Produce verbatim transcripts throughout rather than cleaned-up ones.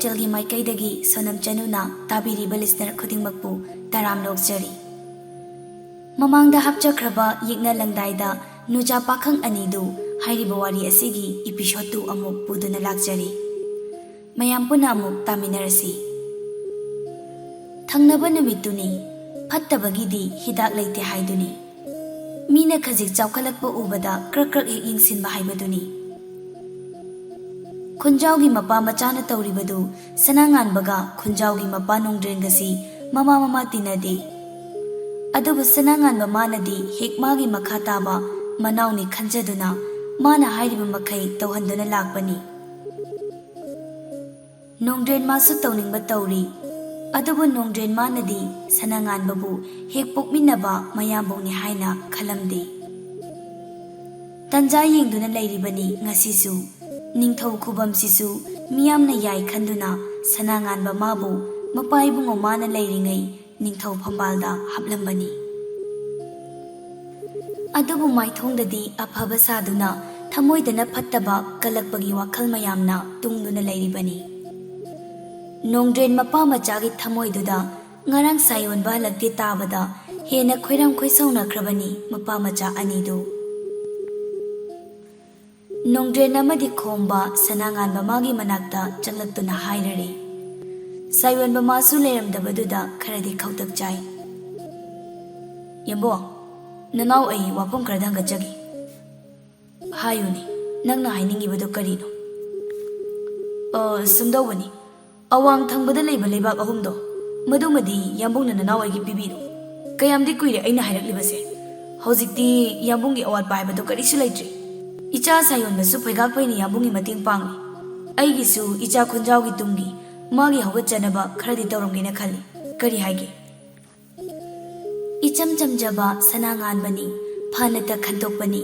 ꯆꯦꯅꯦꯜꯒꯤ ꯃꯥꯏꯀꯩꯗꯒꯤ ꯁꯣꯅꯝ ꯆꯅꯨꯅ ꯇꯥꯕꯤꯔꯤꯕ ꯂꯤꯁꯅꯔ ꯈꯨꯗꯤꯡꯃꯛꯄꯨ ꯇꯔꯥꯝꯅ ꯑꯣꯛꯆꯔꯤ꯫ ꯃꯃꯥꯡꯗ ꯍꯥꯞꯆꯈ꯭ꯔꯕ ꯌꯦꯛꯅ ꯂꯪꯗꯥꯏꯗ ꯅꯨꯖꯥ ꯄꯥꯈꯪ ꯑꯅꯤꯗꯨ ꯍꯥꯏꯔꯤꯕ ꯋꯥꯔꯤ ꯑꯁꯤꯒꯤ ꯏꯄꯤꯁꯣꯗ ꯇꯨ ꯑꯃꯨꯛ ꯄꯨꯗꯨꯅ ꯂꯥꯛꯆꯔꯤ꯫ ꯃꯌꯥꯝ ꯄꯨꯟꯅ ꯑꯃꯨꯛ ꯇꯥꯃꯤꯟꯅꯔꯁꯤ꯫ ꯊꯪꯅꯕ ꯅꯨꯃꯤꯠꯇꯨꯅꯤ꯫ ꯐꯠꯇꯕꯒꯤꯗꯤ ꯍꯤꯗꯥꯛ ꯂꯩꯇꯦ ꯍꯥꯏꯗꯨꯅꯤ꯫ ꯃꯤꯅ ꯈꯖꯤꯛ ꯆꯥꯎꯈꯠꯂꯛꯄ ꯎꯕꯗ ꯀ꯭ꯔꯛ ꯀ꯭ꯔꯛ ꯍꯦꯛ ꯌꯦꯡꯁꯤꯟꯕ ꯍꯥꯏꯕꯗꯨꯅꯤ꯫ ꯈꯨꯟꯖꯥꯎꯒꯤ ꯃꯄꯥ ꯃꯆꯥꯅ ꯇꯧꯔꯤꯕꯗꯨ ꯁꯅꯥꯉꯥꯟꯕꯒ ꯈꯨꯟꯖꯥꯎꯒꯤ ꯃꯄꯥ ꯅꯣꯡꯗ꯭ꯔꯦꯟꯒꯁꯤ ꯃꯃꯥ ꯃꯃꯥ ꯇꯤꯟꯅꯗꯦ꯫ ꯑꯗꯨꯕꯨ ꯁꯅꯥꯉꯥꯟꯕ ꯃꯥꯅꯗꯤ ꯍꯦꯛ ꯃꯥꯒꯤ ꯃꯈꯥ ꯇꯥꯕ ꯃꯅꯥꯎꯅꯤ ꯈꯟꯖꯗꯨꯅ ꯃꯥꯅ ꯍꯥꯏꯔꯤꯕ ꯃꯈꯩ ꯇꯧꯍꯟꯗꯨꯅ ꯂꯥꯛꯄꯅꯤ꯫ ꯅꯣꯡꯗ꯭ꯔꯦꯟ ꯃꯥꯁꯨ ꯇꯧꯅꯤꯡꯕ ꯇꯧꯔꯤ꯫ ꯑꯗꯨꯕꯨ ꯅꯣꯡꯗ꯭ꯔꯦꯟ ꯃꯥꯅꯗꯤ ꯁꯅꯥꯉꯥꯟꯕꯕꯨ ꯍꯦꯛ ꯄꯣꯛꯃꯤꯟꯅꯕ ꯃꯌꯥꯝꯕꯧꯅꯤ ꯍꯥꯏꯅ ꯈꯜꯂꯝꯗꯦ꯫ ꯇꯟꯖꯥ ꯌꯦꯡꯗꯨꯅ ꯂꯩꯔꯤꯕꯅꯤ ꯉꯁꯤꯁꯨ꯫ ꯅꯤꯡꯊꯧ ꯈꯨꯕꯝꯁꯤꯁꯨ ꯃꯤꯌꯥꯝꯅ ꯌꯥꯏ ꯈꯟꯗꯨꯅ ꯁꯅꯥꯉꯥꯟꯕ ꯃꯥꯕꯨ ꯃꯄꯥ ꯏꯕꯨꯡꯉꯣ ꯃꯥꯅ ꯂꯩꯔꯤꯉꯩ ꯅꯤꯡꯊꯧ ꯐꯝꯕꯥꯜꯗ ꯍꯥꯞꯂꯝꯕꯅꯤ꯫ ꯑꯗꯨꯕꯨ ꯃꯥꯏꯊꯣꯡꯗꯗꯤ ꯑꯐꯕ ꯁꯥꯗꯨꯅ ꯊꯃꯣꯏꯗꯅ ꯐꯠꯇꯕ ꯀꯜꯂꯛꯄꯒꯤ ꯋꯥꯈꯜ ꯃꯌꯥꯝꯅ ꯇꯨꯡꯗꯨꯅ ꯂꯩꯔꯤꯕꯅꯤ꯫ ꯅꯣꯡꯗ꯭ꯔꯦꯟ ꯃꯄꯥ ꯃꯆꯥꯒꯤ ꯊꯃꯣꯏꯗꯨꯗ ꯉꯔꯥꯡ ꯁꯥꯌꯣꯟꯕ ꯍꯜꯂꯛꯇꯦ ꯇꯥꯕꯗ ꯍꯦꯟꯅ ꯈꯣꯏꯔꯝ ꯈꯣꯏꯁꯥꯎꯅꯈ꯭ꯔꯕꯅꯤ ꯃꯄꯥ ꯃꯆꯥ ꯑꯅꯤꯗꯨ꯫ ꯅꯣꯡꯗ꯭ꯔꯦꯟ ꯑꯃꯗꯤ ꯈꯣꯝꯕ ꯁꯅꯥꯉꯥꯟꯕ ꯃꯥꯒꯤ ꯃꯅꯥꯛꯇ ꯆꯪꯂꯛꯇꯨꯅ ꯍꯥꯏꯔꯔꯦ꯫ ꯁꯥꯌꯣꯟꯕ ꯃꯥꯁꯨ ꯂꯩꯔꯝꯗꯕꯗꯨꯗ ꯈꯔꯗꯤ ꯈꯧꯇꯛ ꯆꯥꯏ꯫ "ꯌꯦꯝꯕꯣ, ꯅꯅꯥꯎ ꯑꯩ ꯋꯥꯐꯝ ꯈꯔꯗ ꯍꯪꯒꯠꯆꯒꯦ꯫" "ꯍꯥꯏꯌꯨꯅꯦ, ꯅꯪꯅ ꯍꯥꯏꯅꯤꯡꯉꯤꯕꯗꯨ ꯀꯔꯤꯅꯣ?" "ꯑ, ꯁꯨꯝꯗꯧꯕꯅꯤ, ꯑꯋꯥꯡ ꯊꯪꯕꯗ ꯂꯩꯕ ꯂꯩꯕꯥꯛ ꯑꯍꯨꯝꯗꯣ, ꯃꯗꯨꯃꯗꯤ ꯌꯥꯝꯕꯨꯡꯅ ꯅꯅꯥꯎ ꯑꯩꯒꯤ ꯄꯤꯕꯤꯔꯣ꯫ ꯀꯌꯥꯝꯗꯤ ꯀꯨꯏꯔꯦ ꯑꯩꯅ ꯍꯥꯏꯔꯛꯂꯤꯕꯁꯦ꯫ ꯍꯧꯖꯤꯛꯇꯤ ꯌꯥꯝꯕꯨꯡꯒꯤ ꯑꯋꯥꯠꯄ ꯍꯥꯏꯕꯗꯣ ꯀꯔꯤꯁꯨ ꯂꯩꯇ꯭ꯔꯦ꯫ ꯏꯆꯥ ꯁꯥꯌꯣꯟꯕꯁꯨ ꯐꯩꯒꯥꯛ ꯐꯩꯅ ꯌꯥꯝꯕꯨꯡꯒꯤ ꯃꯇꯦꯡ ꯄꯥꯡꯂꯤ꯫ ꯑꯩꯒꯤꯁꯨ ꯏꯆꯥ ꯈꯨꯟꯖꯥꯎꯒꯤ ꯇꯨꯡꯒꯤ ꯃꯥꯒꯤ ꯍꯧꯒꯠꯆꯅꯕ ꯈꯔꯗꯤ ꯇꯧꯔꯝꯒꯦꯅ ꯈꯜꯂꯤ꯫ ꯀꯔꯤ ꯍꯥꯏꯒꯦ?" ꯏꯆꯝ ꯆꯝꯖꯕ ꯁꯅꯥꯉꯥꯟꯕꯅꯤ, ꯐꯅꯇ ꯈꯟꯗꯣꯛꯄꯅꯤ꯫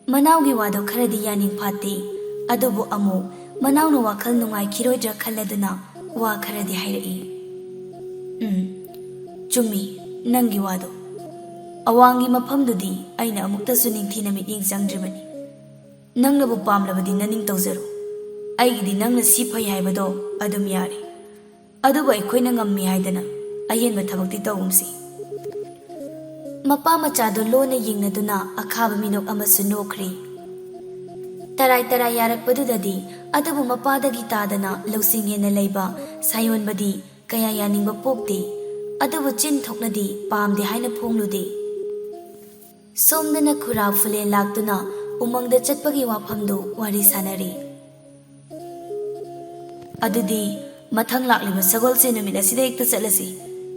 ꯃꯅꯥꯎꯒꯤ ꯋꯥꯗꯣ ꯈꯔꯗꯤ ꯌꯥꯅꯤꯡ ꯐꯥꯠꯇꯦ, ꯑꯗꯨꯕꯨ ꯑꯃꯨꯛ ꯃꯅꯥꯎꯅ ꯋꯥꯈꯜ ꯅꯨꯡꯉꯥꯏꯈꯤꯔꯣꯏꯗ꯭ꯔꯥ ꯈꯜꯂꯗꯨꯅ ꯋꯥ ꯈꯔꯗꯤ ꯍꯥꯏꯔꯛꯏ꯫ "ꯎꯝ, ꯆꯨꯝꯃꯤ, ꯅꯪꯒꯤ ꯋꯥꯗꯣ꯫ ꯑꯋꯥꯡꯒꯤ ꯃꯐꯝꯗꯨꯗꯤ ꯑꯩꯅ ꯑꯃꯨꯛꯇꯁꯨ ꯅꯤꯡꯊꯤꯅ ꯃꯤꯠꯌꯦꯡ ꯆꯪꯗ꯭ꯔꯤꯕꯅꯤ꯫ ꯅꯪꯅꯕꯨ ꯄꯥꯝꯂꯕꯗꯤ ꯅꯅꯤꯡ ꯇꯧꯖꯔꯣ꯫ ꯑꯩꯒꯤꯗꯤ ꯅꯪꯅ ꯁꯤ ꯐꯩ ꯍꯥꯏꯕꯗꯣ ꯑꯗꯨꯝ ꯌꯥꯔꯦ꯫ ꯑꯗꯨꯕꯨ ꯑꯩꯈꯣꯏꯅ ꯉꯝꯃꯤ ꯍꯥꯏꯗꯅ ꯑꯍꯦꯟꯕ ꯊꯕꯛꯇꯤ ꯇꯧꯒꯨꯝꯁꯤ꯫ ꯃꯄꯥ ꯃꯆꯥꯗꯨ ꯂꯣꯟꯅ ꯌꯦꯡꯅꯗꯨꯅ ꯑꯈꯥꯕ ꯃꯤꯅꯣꯛ ꯑꯃꯁꯨ ꯅꯣꯛꯈ꯭ꯔꯦ꯫ ꯇꯔꯥꯏ ꯇꯔꯥꯏ ꯌꯥꯔꯛꯄꯗꯨꯗꯗꯤ, ꯑꯗꯨꯕꯨ ꯃꯄꯥꯗꯒꯤ ꯇꯥꯗꯅ ꯂꯧꯁꯤꯡ ꯍꯦꯟꯅ ꯂꯩꯕ ꯁꯥꯌꯣꯟꯕꯗꯤ ꯀꯌꯥ ꯌꯥꯅꯤꯡꯕ ꯄꯣꯛꯇꯦ꯫ ꯑꯗꯨꯕꯨ ꯆꯤꯟ ꯊꯣꯛꯅꯗꯤ ꯄꯥꯝꯗꯦ ꯍꯥꯏꯅ ꯐꯣꯡꯂꯨꯗꯦ꯫ ꯁꯣꯝꯗꯅ ꯈꯨꯔꯥ ꯐꯨꯂꯦꯟ ꯂꯥꯛꯇꯨꯅ ꯎꯃꯪꯗ ꯆꯠꯄꯒꯤ ꯋꯥꯐꯝꯗꯨ ꯋꯥꯔꯤ ꯁꯥꯅꯔꯤ꯫ ꯑꯗꯨꯗꯤ ꯃꯊꯪ ꯂꯥꯛꯂꯤꯕ ꯁꯒꯣꯜꯁꯦꯟ ꯅꯨꯃꯤꯠ ꯑꯁꯤꯗ ꯍꯦꯛꯇ ꯆꯠꯂꯁꯤ꯫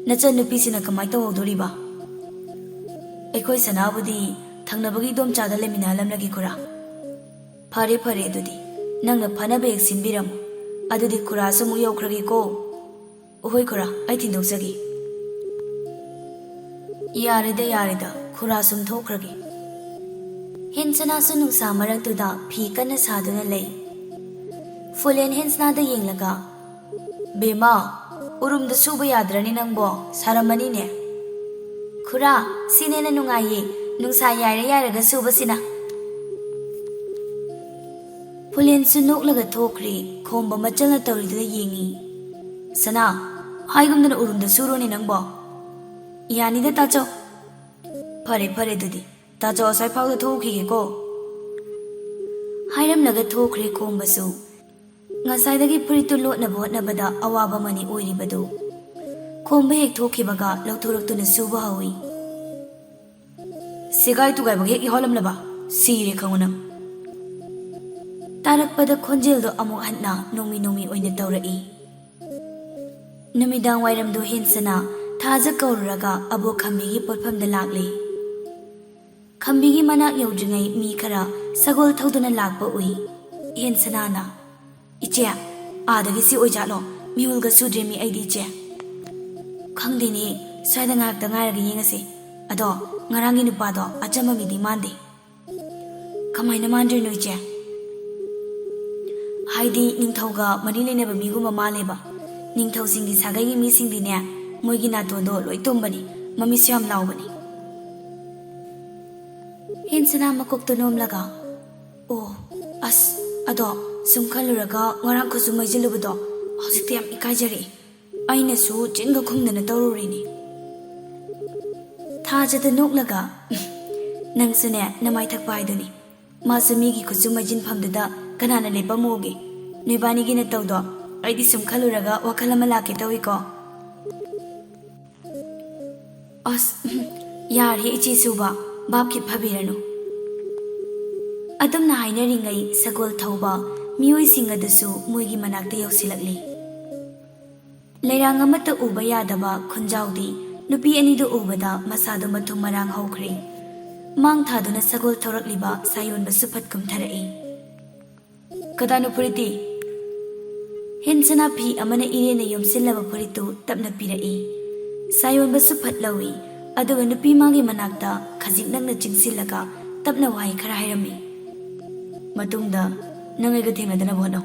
ꯅꯆꯟꯅꯨꯄꯤꯁꯤꯅ ꯀꯃꯥꯏ ꯇꯧꯍꯧꯗꯣꯔꯤꯕ? ꯑꯩꯈꯣꯏ ꯁꯅꯥꯕꯨꯗꯤ ꯊꯪꯅꯕꯒꯤ ꯏꯗꯣꯝꯆꯥꯗ ꯂꯩꯃꯤꯟꯅꯍꯜꯂꯝꯂꯒꯦ ꯈꯨꯔꯥ꯫ ꯐꯔꯦ ꯐꯔꯦ, ꯑꯗꯨꯗꯤ ꯅꯪꯅ ꯐꯅꯕ ꯍꯦꯛ ꯁꯤꯟꯕꯤꯔꯝꯃꯨ꯫ ꯑꯗꯨꯗꯤ ꯈꯨꯔꯥꯁꯨ ꯑꯃꯨꯛ ꯌꯧꯈ꯭ꯔꯒꯦꯀꯣ꯫ ꯍꯣꯏ ꯈꯨꯔꯥ, ꯑꯩ ꯊꯤꯟꯗꯣꯛꯆꯒꯦ꯫ ꯌꯥꯔꯦꯗ ꯌꯥꯔꯦꯗ, ꯈꯨꯔꯥ ꯁꯨꯝ ꯊꯣꯛꯈ꯭ꯔꯒꯦ꯫ ꯍꯦꯟꯁꯅꯥꯁꯨ ꯅꯨꯡꯁꯥ ꯃꯔꯛꯇꯨꯗ ꯐꯤ ꯀꯟꯅ ꯁꯥꯗꯨꯅ ꯂꯩ꯫ ꯐꯨꯂꯦꯟ ꯍꯦꯟꯁꯅꯥꯗ ꯌꯦꯡꯂꯒ, "ꯕꯦꯝꯃ, ꯎꯔꯨꯝꯗ ꯁꯨꯕ ꯌꯥꯗ꯭ꯔꯅꯤ ꯅꯪꯕꯣ, ꯁꯥꯔꯝꯃꯅꯤꯅꯦ?" "ꯈꯨꯔꯥ, ꯁꯤꯅ ꯍꯦꯟꯅ ꯅꯨꯡꯉꯥꯏꯌꯦ, ꯅꯨꯡꯁꯥ ꯌꯥꯏꯔ ꯌꯥꯏꯔꯒ ꯁꯨꯕꯁꯤꯅ꯫" ꯐꯨꯂꯦꯟꯁꯨ ꯅꯣꯛꯂꯒ ꯊꯣꯛꯈ꯭ꯔꯦ꯫ ꯈꯣꯝꯕ ꯃꯆꯜꯅ ꯇꯧꯔꯤꯗꯨꯗ ꯌꯦꯡꯉꯤ꯫ "ꯁꯅꯥ, ꯍꯥꯏꯒꯨꯝꯗꯅ ꯎꯔꯨꯝꯗ ꯁꯨꯔꯣꯅꯦ ꯅꯪꯕꯣ꯫" "ꯌꯥꯅꯤꯗ ꯇꯥꯆꯧ꯫" "ꯐꯔꯦ ꯐꯔꯦ, ꯑꯗꯨꯗꯤ ꯇꯥꯆꯧ ꯑꯁ꯭ꯋꯥꯏ ꯐꯥꯎꯗ ꯊꯣꯛꯎꯈꯤꯒꯦꯀꯣ꯫" ꯍꯥꯏꯔꯝꯂꯒ ꯊꯣꯛꯈ꯭ꯔꯦ ꯈꯣꯝꯕꯁꯨ꯫ ꯉꯁꯥꯏꯗꯒꯤ ꯐꯨꯔꯤꯠꯇꯨ ꯂꯣꯠꯅꯕ ꯍꯣꯠꯅꯕꯗ ꯑꯋꯥꯕ ꯑꯃꯅꯤ ꯑꯣꯏꯔꯤꯕꯗꯨ꯫ ꯈꯣꯝꯕ ꯍꯦꯛ ꯊꯣꯛꯈꯤꯕꯒ ꯂꯧꯊꯣꯔꯛꯇꯨꯅ ꯁꯨꯕ ꯍꯧꯏ꯫ "ꯁꯦꯒꯥꯏ ꯇꯨꯒꯥꯏꯕꯒ ꯍꯦꯛ ꯌꯥꯎꯍꯜꯂꯝꯂꯕ? ꯁꯤꯔꯦ ꯈꯪꯉꯨ ꯅꯪ꯫" ꯇꯥꯔꯛꯄꯗ ꯈꯣꯟꯖꯦꯜꯗꯣ ꯑꯃꯨꯛ ꯍꯟꯅ ꯅꯣꯡꯃꯤ ꯅꯣꯡꯃꯤ ꯑꯣꯏꯅ ꯇꯧꯔꯛꯏ꯫ ꯅꯨꯃꯤꯗꯥꯡ ꯋꯥꯏꯔꯝꯗꯣ ꯍꯦꯟꯁꯅꯥ ꯊꯥꯖ ꯀꯧꯔꯨꯔꯒ ꯑꯕꯣꯛ ꯈꯝꯕꯤꯒꯤ ꯄꯣꯠꯐꯝꯗ ꯂꯥꯛꯂꯦ꯫ ꯈꯝꯕꯤꯒꯤ ꯃꯅꯥꯛ ꯌꯧꯗ꯭ꯔꯤꯉꯩ ꯃꯤ ꯈꯔ ꯁꯒꯣꯜ ꯊꯧꯗꯨꯅ ꯂꯥꯛꯄ ꯎꯏ꯫ ꯍꯦꯟꯁꯅꯥꯅ, "ꯏꯆꯦ, ꯑꯥꯗꯒꯤ ꯁꯤ ꯑꯣꯏꯖꯥꯠꯂꯣ? ꯃꯤꯍꯨꯜꯒ ꯁꯨꯗ꯭ꯔꯦꯃꯤ ꯑꯩꯗꯤ, ꯏꯆꯦ꯫" "ꯈꯪꯗꯦꯅꯦ, ꯁ꯭ꯋꯥꯏꯗ ꯉꯥꯏꯍꯥꯛꯇ ꯉꯥꯏꯔꯒ ꯌꯦꯡꯉꯁꯤ꯫ ꯑꯗꯣ ꯉꯔꯥꯡꯒꯤ ꯅꯨꯄꯥꯗꯣ ꯑꯆꯝꯕ ꯃꯤꯗꯤ ꯃꯥꯟꯗꯦ꯫" "ꯀꯃꯥꯏꯅ ꯃꯥꯟꯗ꯭ꯔꯤꯅꯣ, ꯏꯆꯦ?" "ꯍꯥꯏꯗꯤ ꯅꯤꯡꯊꯧꯒ ꯃꯔꯤ ꯂꯩꯅꯕ ꯃꯤꯒꯨꯝꯕ ꯃꯥꯜꯂꯦꯕ꯫ ꯅꯤꯡꯊꯧꯁꯤꯡꯒꯤ ꯁꯥꯒꯩꯒꯤ ꯃꯤꯁꯤꯡꯗꯤꯅꯦ, ꯃꯣꯏꯒꯤ ꯅꯥꯇꯣꯟꯗꯣ ꯂꯣꯏ ꯇꯨꯝꯕꯅꯤ, ꯃꯃꯤꯠꯁꯨ ꯌꯥꯝ ꯂꯥꯎꯕꯅꯤ꯫" ꯍꯦꯟꯁꯅꯥ ꯃꯀꯣꯛꯇꯣ ꯅꯣꯝꯂꯒ, "ꯑꯣ, ꯑꯁ, ꯑꯗꯣ ꯁꯨꯝ ꯈꯜꯂꯨꯔꯒ ꯉꯔꯥꯡ ꯈꯨꯠꯁꯨ ꯃꯩꯁꯤꯜꯂꯨꯕꯗꯣ ꯍꯧꯖꯤꯛꯇꯤ ꯌꯥꯝ ꯏꯀꯥꯏꯖꯔꯛꯏ꯫ ꯑꯩꯅꯁꯨ ꯆꯤꯟꯒ ꯈꯨꯝꯗꯅ ꯇꯧꯔꯨꯔꯤꯅꯤ꯫ ꯊꯥꯖꯗ ꯅꯣꯛꯂꯒ, "ꯅꯪꯁꯨꯅꯦ ꯅꯃꯥꯏ ꯊꯛꯄ ꯍꯥꯏꯗꯨꯅꯤ꯫ ꯃꯥꯁꯨ ꯃꯤꯒꯤ ꯈꯨꯠꯁꯨ ꯃꯩꯁꯤꯟꯐꯝꯗꯨꯗ ꯀꯅꯥꯅ ꯂꯦꯞꯄꯝꯃꯨꯒꯦ? ꯅꯣꯏꯕꯥꯅꯤꯒꯤ ꯅꯇꯧꯗꯣ ꯑꯩꯗꯤ ꯁꯨꯝ ꯈꯜꯂꯨꯔꯒ ꯋꯥꯈꯜ ꯑꯃ ꯂꯥꯛꯀꯦ ꯇꯧꯏꯀꯣ꯫" ꯑꯁ, ꯌꯥꯔꯦ ꯏꯆꯦ ꯁꯨꯕ, ꯚꯥꯞ ꯈꯤꯠ ꯐꯕꯤꯔꯅꯨ꯫ ꯑꯗꯨꯝꯅ ꯍꯥꯏꯅꯔꯤꯉꯩ ꯁꯒꯣꯜ ꯊꯧꯕ ꯃꯤꯑꯣꯏꯁꯤꯡ ꯑꯗꯨꯁꯨ ꯃꯣꯏꯒꯤ ꯃꯅꯥꯛꯇ ꯌꯧꯁꯤꯜꯂꯛꯂꯤ꯫ ꯂꯩꯔꯥꯡ ꯑꯃꯠꯇ ꯎꯕ ꯌꯥꯗꯕ ꯈꯨꯟꯖꯥꯎꯗꯤ ꯅꯨꯄꯤ ꯑꯅꯤꯗꯨ ꯎꯕꯗ ꯃꯁꯥꯗꯨ ꯃꯊꯨꯝ ꯃꯔꯥꯡ ꯍꯧꯈ꯭ꯔꯦ꯫ ꯃꯥꯡ ꯊꯥꯗꯨꯅ ꯁꯒꯣꯜ ꯊꯧꯔꯛꯂꯤꯕ ꯁꯥꯌꯣꯟꯕꯁꯨ ꯐꯠ ꯀꯨꯝꯊꯔꯛꯏ꯫ "ꯀꯗꯥꯏꯅꯣ ꯐꯨꯔꯤꯠꯇꯤ?" ꯍꯦꯟꯁꯅꯥ ꯐꯤ ꯑꯃꯅ ꯏꯔꯦꯟꯅ ꯌꯣꯝꯁꯤꯜꯂꯕ ꯐꯨꯔꯤꯠꯇꯨ ꯇꯞꯅ ꯄꯤꯔꯛꯏ꯫ ꯁꯥꯌꯣꯟꯕꯁꯨ ꯐꯠ ꯂꯧꯏ, ꯑꯗꯨꯒ ꯅꯨꯄꯤ ꯃꯥꯒꯤ ꯃꯅꯥꯛꯇ ꯈꯖꯤꯛ ꯅꯛꯅ ꯆꯤꯡꯁꯤꯜꯂꯒ ꯇꯞꯅ ꯋꯥꯍꯩ ꯈꯔ ꯍꯥꯏꯔꯝꯃꯤ꯫ "ꯃꯇꯨꯡꯗ ꯅꯪ ꯑꯩꯒ ꯊꯦꯡꯅꯗꯅꯕ ꯍꯣꯠꯅꯧ꯫"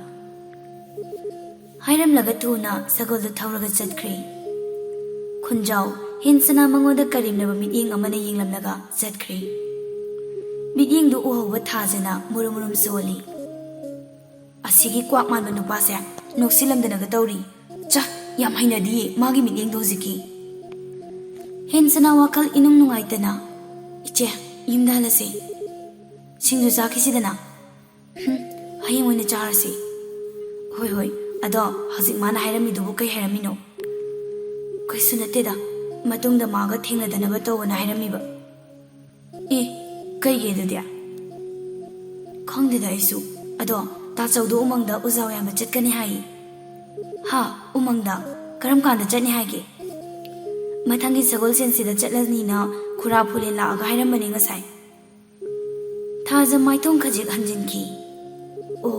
ꯍꯥꯏꯔꯝꯂꯒ ꯊꯨꯅ ꯁꯒꯣꯜꯗꯨ ꯊꯧꯔꯒ ꯆꯠꯈ꯭ꯔꯦ꯫ ꯈꯨꯟꯖꯥꯎ ꯍꯦꯟꯁꯅꯥ ꯃꯉꯣꯟꯗ ꯀꯔꯦꯝꯅꯕ ꯃꯤꯠꯌꯦꯡ ꯑꯃꯅ ꯌꯦꯡꯂꯝꯂꯒ ꯆꯠꯈ꯭ꯔꯦ꯫ ꯃꯤꯠꯌꯦꯡꯗꯨ ꯎꯍꯧꯕ ꯊꯥꯖꯅ ꯃꯨꯔꯨꯝ ꯃꯨꯔꯨꯝ ꯁꯣꯜꯂꯤ꯫ "ꯑꯁꯤꯒꯤ ꯀ꯭ꯋꯥꯛ ꯃꯥꯟꯕ ꯅꯨꯄꯥꯁꯦ ꯅꯣꯛꯁꯤꯜꯂꯝꯗꯅꯒ ꯇꯧꯔꯤ꯫ ꯆꯥ, ꯌꯥꯝ ꯍꯩꯅꯗꯤꯌꯦ ꯃꯥꯒꯤ ꯃꯤꯠꯌꯦꯡꯗꯣ ꯍꯧꯖꯤꯛꯀꯤ꯫" ꯍꯦꯟꯁꯅꯥ ꯋꯥꯈꯜ ꯏꯅꯨꯡ ꯅꯨꯡꯉꯥꯏꯇꯅ, "ꯏꯆꯦ, ꯌꯨꯝꯗ ꯍꯜꯂꯁꯦ꯫ ꯁꯤꯡꯖꯨ ꯆꯥꯈꯤꯁꯤꯗꯅ꯫" "ꯍꯨꯝ, ꯍꯌꯦꯡ ꯑꯣꯏꯅ ꯆꯥꯔꯁꯤ꯫" "ꯍꯣꯏ, ꯍꯣꯏ꯫ ꯑꯗꯣ ꯍꯧꯖꯤꯛ ꯃꯥꯅ ꯍꯥꯏꯔꯝꯃꯤꯗꯨꯕꯨ ꯀꯩ ꯍꯥꯏꯔꯝꯃꯤꯅꯣ?" "ꯀꯩꯁꯨ ꯅꯠꯇꯦꯗ, ꯃꯇꯨꯡꯗ ꯃꯥꯒ ꯊꯦꯡꯅꯗꯅꯕ ꯇꯧꯑꯣꯅ ꯍꯥꯏꯔꯝꯃꯤꯕ꯫" "ꯑꯦ, ꯀꯩꯒꯤ ꯑꯗꯨꯗꯤ?" "ꯈꯪꯗꯦꯗ ꯑꯩꯁꯨ꯫ ꯑꯗꯣ ꯇꯥꯆꯧꯗꯣ ꯎꯃꯪꯗ ꯎꯖꯥꯎ ꯌꯥꯟꯕ ꯆꯠꯀꯅꯤ ꯍꯥꯏꯌꯦ꯫" "ꯍꯥ? ꯎꯃꯪꯗ? ꯀꯔꯝ ꯀꯥꯟꯗ ꯆꯠꯅꯤ ꯍꯥꯏꯒꯦ?" "ꯃꯊꯪꯒꯤ ꯁꯒꯣꯜꯁꯦꯟꯁꯤꯗ ꯆꯠꯂꯅꯤꯅ ꯈꯨꯔꯥ ꯐꯨꯂꯦꯟ ꯂꯥꯛꯑꯒ ꯍꯥꯏꯔꯝꯕꯅꯦ ꯉꯁꯥꯏ꯫" ꯊꯥꯖ ꯃꯥꯏꯊꯣꯡ ꯈꯖꯤꯛ ꯍꯟꯖꯤꯟꯈꯤ꯫ "ꯑꯣ,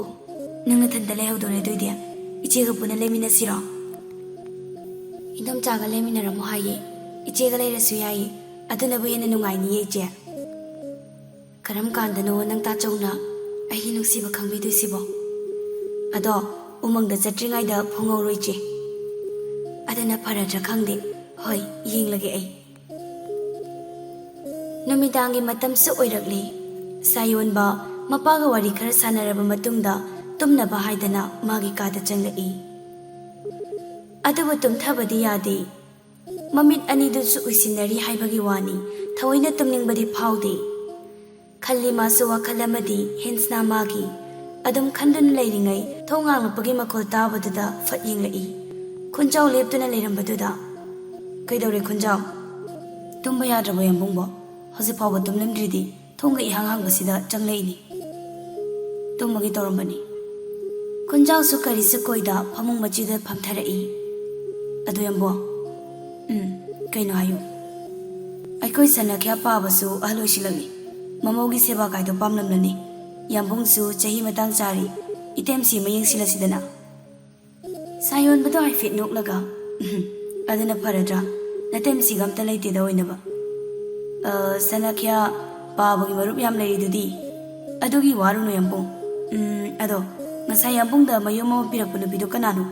ꯅꯪ ꯅꯊꯟꯇ ꯂꯩꯍꯧꯗꯣꯔꯦ ꯑꯗꯨꯏꯗꯤ? ꯏꯆꯦꯒ ꯄꯨꯟꯅ ꯂꯩꯃꯤꯟꯅꯁꯤꯔꯣ?" "ꯏꯟꯗꯣꯝꯆꯥꯒ ꯂꯩꯃꯤꯟꯅꯔꯝꯃꯣ ꯍꯥꯏꯌꯦ꯫ ꯏꯆꯦꯒ ꯂꯩꯔꯁꯨ ꯌꯥꯏꯌꯦ꯫ ꯑꯗꯨꯅꯕꯨ ꯍꯦꯟꯅ ꯅꯨꯡꯉꯥꯏꯅꯤꯌꯦ ꯏꯆꯦ꯫" "ꯀꯔꯝ ꯀꯥꯟꯗꯅꯣ ꯅꯪ ꯇꯥꯆꯧꯅ ꯑꯩꯒꯤ ꯅꯨꯡꯁꯤꯕ ꯈꯪꯕꯤꯗꯣꯏꯁꯤꯕꯣ? ꯑꯗꯣ ꯎꯃꯪꯗ ꯆꯠꯇ꯭ꯔꯤꯉꯩꯗ ꯐꯨꯡꯍꯧꯔꯣ ꯏꯆꯦ꯫" "ꯑꯗꯨꯅ ꯐꯔꯗ꯭ꯔꯥ ꯈꯪꯗꯦ꯫ ꯍꯣꯏ, ꯌꯦꯡꯂꯒꯦ ꯑꯩ꯫" ꯅꯨꯃꯤꯗꯥꯡꯒꯤ ꯃꯇꯝꯁꯨ ꯑꯣꯏꯔꯛꯂꯤ꯫ ꯁꯥꯌꯣꯟꯕ ꯃꯄꯥꯒ ꯋꯥꯔꯤ ꯈꯔ ꯁꯥꯟꯅꯔꯕ ꯃꯇꯨꯡꯗ ꯇꯨꯝꯅꯕ ꯍꯥꯏꯗꯅ ꯃꯥꯒꯤ ꯀꯥꯗ ꯆꯪꯂꯛꯏ꯫ ꯑꯗꯨꯕꯨ ꯇꯨꯝꯊꯕꯗꯤ ꯌꯥꯗꯦ꯫ ꯃꯃꯤꯠ ꯑꯅꯤꯗꯨꯁꯨ ꯎꯏꯁꯤꯟꯅꯔꯤ ꯍꯥꯏꯕꯒꯤ ꯋꯥꯅꯤ, ꯊꯑꯣꯏꯅ ꯇꯨꯝꯅꯤꯡꯕꯗꯤ ꯐꯥꯎꯗꯦ꯫ ꯈꯜꯂꯤ ꯃꯥꯁꯨ ꯋꯥꯈꯜ ꯑꯃꯗꯤ ꯍꯦꯟꯁꯅ ꯃꯥꯒꯤ꯫ ꯑꯗꯨꯝ ꯈꯟꯗꯨꯅ ꯂꯩꯔꯤꯉꯩ ꯊꯣꯡ ꯉꯥꯡꯂꯛꯄꯒꯤ ꯃꯈꯣꯜ ꯇꯥꯕꯗꯨꯗ ꯐꯠ ꯌꯦꯡꯂꯛꯏ꯫ ꯈꯨꯟꯖꯥꯎ ꯂꯦꯞꯇꯨꯅ ꯂꯩꯔꯝꯕꯗꯨꯗ, "ꯀꯩꯗꯧꯔꯦ ꯈꯨꯟꯖꯥꯎ? ꯇꯨꯝꯕ ꯌꯥꯗ꯭ꯔꯕꯣ ꯌꯥꯝꯕꯨꯡꯕꯣ? ꯍꯧꯖꯤꯛ ꯐꯥꯎꯕ ꯇꯨꯝꯂꯝꯗ꯭ꯔꯤꯗꯤ?" ꯊꯣꯡꯒ ꯏꯍꯥꯡ ꯍꯥꯡꯕꯁꯤꯗ ꯆꯪꯂꯛꯏꯅꯤ꯫ "ꯇꯨꯝꯃꯒꯦ ꯇꯧꯔꯝꯕꯅꯤ꯫" ꯈꯨꯟꯖꯥꯎꯁꯨ ꯀꯔꯤꯁꯨ ꯀꯣꯏꯗ ꯐꯃꯨꯡ ꯃꯆꯤꯗ ꯐꯝꯊꯔꯛꯏ꯫ "ꯑꯗꯨ ꯌꯥꯝꯕꯣ?" "ꯎꯝ, ꯀꯩꯅꯣ ꯍꯥꯏꯌꯨ꯫" "ꯑꯩꯈꯣꯏ ꯁꯅꯥꯈ꯭ꯌꯥ ꯄꯥꯕꯁꯨ ꯑꯍꯜ ꯑꯣꯏꯁꯤꯜꯂꯛꯂꯤ꯫ ꯃꯃꯧꯒꯤ ꯁꯦꯕꯥ ꯀꯥꯏꯗꯣ ꯄꯥꯝꯂꯝꯂꯅꯤ꯫ ꯌꯥꯝꯕꯨꯡꯁꯨ ꯆꯍꯤ ꯃꯇꯥꯡ ꯆꯥꯔꯤ꯫ ꯏꯇꯦꯝꯁꯤ ꯑꯃ ꯌꯦꯡꯁꯤꯜꯂꯁꯤꯗꯅ꯫" ꯁꯥꯌꯣꯟꯕꯗꯣ ꯍꯥꯏꯐꯦꯠ ꯅꯣꯛꯂꯒ, "ꯎꯝ, ꯑꯗꯨꯅ ꯐꯔꯗ꯭ꯔꯥ? ꯅꯇꯦꯝꯁꯤꯒ ꯑꯝꯇ ꯂꯩꯇꯦꯗ ꯑꯣꯏꯅꯕ꯫" "ꯑ, ꯁꯅꯥꯈ꯭ꯌꯥ ꯄꯥꯕꯒꯤ ꯃꯔꯨꯞ ꯌꯥꯝ ꯂꯩꯔꯤꯗꯨꯗꯤ꯫ ꯑꯗꯨꯒꯤ ꯋꯥꯔꯨꯅꯨ ꯌꯥꯝꯕꯨꯡ꯫ ꯎꯝ, ꯑꯗꯣ ꯉꯁꯥꯏ ꯌꯥꯝꯕꯨꯡꯗ ꯃꯌꯨꯝ ꯑꯃ ꯄꯤꯔꯛꯄ ꯅꯨꯄꯤꯗꯣ ꯀꯅꯥꯅꯣ?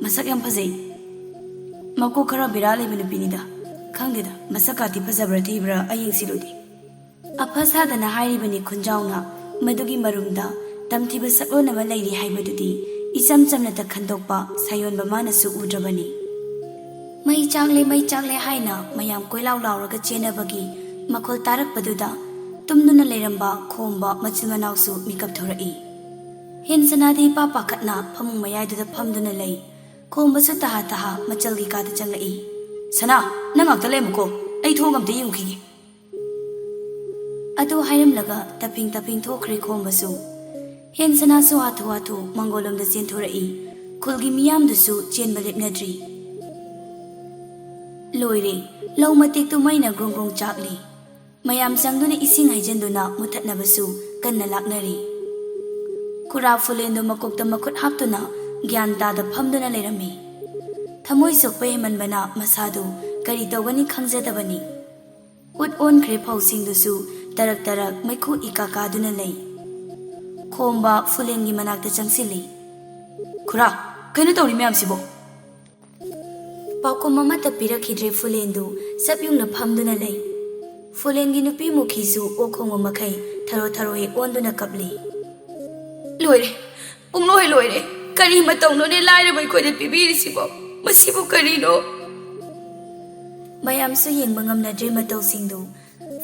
ꯃꯁꯛ ꯌꯥꯝ ꯐꯖꯩ꯫ ꯃꯀꯣꯛ ꯈꯔ ꯕꯦꯔꯥ ꯂꯩꯕ ꯅꯨꯄꯤꯅꯤꯗ꯫ ꯈꯪꯗꯦꯗ, ꯃꯁꯛ ꯀꯥꯇꯤ ꯐꯖꯕ꯭ꯔꯥ ꯊꯤꯕ꯭ꯔꯥ ꯑꯩ ꯌꯦꯡꯁꯤꯜꯂꯨꯗꯦ꯫" ꯑꯐ ꯁꯥꯗꯅ ꯍꯥꯏꯔꯤꯕꯅꯤ ꯈꯨꯟꯖꯥꯎꯅ꯫ ꯃꯗꯨꯒꯤ ꯃꯔꯨꯝꯗ ꯇꯝꯊꯤꯕ ꯁꯛꯂꯣꯟ ꯑꯃ ꯂꯩꯔꯤ ꯍꯥꯏꯕꯗꯨꯗꯤ ꯏꯆꯝ ꯆꯝꯅꯇ ꯈꯟꯗꯣꯛꯄ ꯁꯥꯌꯣꯟꯕ ꯃꯥꯅꯁꯨ ꯎꯗ꯭ꯔꯕꯅꯤ꯫ "ꯃꯩ ꯆꯥꯛꯂꯦ, ꯃꯩ ꯆꯥꯛꯂꯦ" ꯍꯥꯏꯅ ꯃꯌꯥꯝ ꯀꯣꯏꯂꯥꯎ ꯂꯥꯎꯔꯒ ꯆꯦꯟꯅꯕꯒꯤ ꯃꯈꯣꯜ ꯇꯥꯔꯛꯄꯗꯨꯗ ꯇꯨꯝꯗꯨꯅ ꯂꯩꯔꯝꯕ ꯈꯣꯝꯕ ꯃꯆꯤꯟ ꯃꯅꯥꯎꯁꯨ ꯃꯤꯀꯞ ꯊꯣꯔꯛꯏ꯫ ꯍꯦꯟꯁꯅꯥꯗꯤ ꯏꯄꯥ ꯄꯥꯈꯠꯅ ꯐꯃꯨꯡ ꯃꯌꯥꯏꯗꯨꯗ ꯐꯝꯗꯨꯅ ꯂꯩ꯫ ꯈꯣꯝꯕꯁꯨ ꯇꯍꯥ ꯇꯍꯥ ꯃꯆꯜꯒꯤ ꯀꯥꯗ ꯆꯪꯂꯛꯏ꯫ "ꯁꯅꯥ, ꯅꯪ ꯉꯥꯛꯇ ꯂꯩꯔꯝꯃꯨꯀꯣ, ꯑꯩ ꯊꯣꯛꯑꯒ ꯑꯝꯇ ꯌꯦꯡꯉꯨꯈꯤꯒꯦ꯫" ꯑꯗꯨ ꯍꯥꯏꯔꯝꯂꯒ ꯇꯞꯐꯤꯡ ꯇꯞꯐꯤꯡ ꯊꯣꯛꯈ꯭ꯔꯦ ꯈꯣꯝꯕꯁꯨ꯫ ꯍꯦꯟꯁꯅꯥꯁꯨ ꯍꯥꯊꯨ ꯍꯥꯊꯨ ꯃꯪꯒꯣꯜꯂꯣꯝꯗ ꯆꯦꯟꯊꯣꯔꯛꯏ꯫ ꯈꯨꯜꯒꯤ ꯃꯤꯌꯥꯝꯗꯨꯁꯨ ꯆꯦꯟꯕ ꯂꯦꯞꯅꯗ꯭ꯔꯤ꯫ ꯂꯣꯏꯔꯦ, ꯂꯧ ꯃꯇꯦꯛꯇꯨ ꯃꯩꯅ ꯒ꯭ꯔꯣꯡ ꯒ꯭ꯔꯣꯡ ꯆꯥꯛꯂꯤ꯫ ꯃꯌꯥꯝ ꯆꯪꯗꯨꯅ ꯏꯁꯤꯡ ꯍꯩꯖꯤꯟꯗꯨꯅ ꯃꯨꯊꯠꯅꯕꯁꯨ ꯀꯟꯅ ꯂꯥꯛꯅꯔꯤ꯫ ꯈꯨꯔꯥ ꯐꯨꯂꯦꯟꯗꯨ ꯃꯀꯣꯛꯇ ꯃꯈꯨꯠ ꯍꯥꯞꯇꯨꯅ ꯒ꯭ꯌꯥꯟ ꯇꯥꯗ ꯐꯝꯗꯨꯅ ꯂꯩꯔꯝꯃꯤ꯫ ꯊꯃꯣꯏ ꯁꯣꯛꯄ ꯍꯦꯟꯃꯟꯕꯅ ꯃꯁꯥꯗꯨ ꯀꯔꯤ ꯇꯧꯒꯅꯤ ꯈꯪꯖꯗꯕꯅꯤ꯫ ꯍꯨꯠ ꯑꯣꯟꯈ꯭ꯔꯦ ꯐꯧꯁꯤꯡꯗꯨꯁꯨ ꯇꯔꯛ ꯇꯔꯛ ꯃꯩꯈꯨ ꯏꯀꯥ ꯀꯥꯗꯨꯅ ꯂꯩ꯫ ꯈꯣꯝꯕ ꯐꯨꯂꯦꯟꯒꯤ ꯃꯅꯥꯛꯇ ꯆꯪꯁꯤꯜꯂꯤ꯫ "ꯈꯨꯔꯥ, ꯀꯩꯅꯣ ꯇꯧꯔꯤ ꯃꯌꯥꯝꯁꯤꯕꯣ?" ꯄꯥꯎꯈꯨꯝ ꯑꯃꯠꯇ ꯄꯤꯔꯛꯈꯤꯗ꯭ꯔꯦ ꯐꯨꯂꯦꯟꯗꯨ ꯆꯞ ꯌꯨꯡꯅ ꯐꯝꯗꯨꯅ ꯂꯩ꯫ ꯐꯨꯂꯦꯟꯒꯤ ꯅꯨꯄꯤ ꯃꯨꯈꯤꯁꯨ ꯑꯣꯛ ꯈꯣꯡꯕ ꯃꯈꯩ ꯊꯔꯣ ꯊꯔꯣ ꯍꯦꯛ ꯑꯣꯟꯗꯨꯅ ꯀꯞꯂꯤ꯫ "ꯂꯣꯏꯔꯦ, ꯄꯨꯡꯂꯣꯏ ꯂꯣꯏꯔꯦ꯫ ꯀꯔꯤ ꯃꯇꯧꯅꯣꯅꯦ ꯂꯥꯏꯔꯕ ꯑꯩꯈꯣꯏꯗ ꯄꯤꯕꯤꯔꯤꯁꯤꯕꯣ? ꯃꯁꯤꯕꯨ ꯀꯔꯤꯅꯣ? ꯃꯌꯥꯝꯁꯨ ꯌꯦꯡꯕ ꯉꯝꯅꯗ꯭ꯔꯦ ꯃꯇꯧꯁꯤꯡꯗꯨ꯫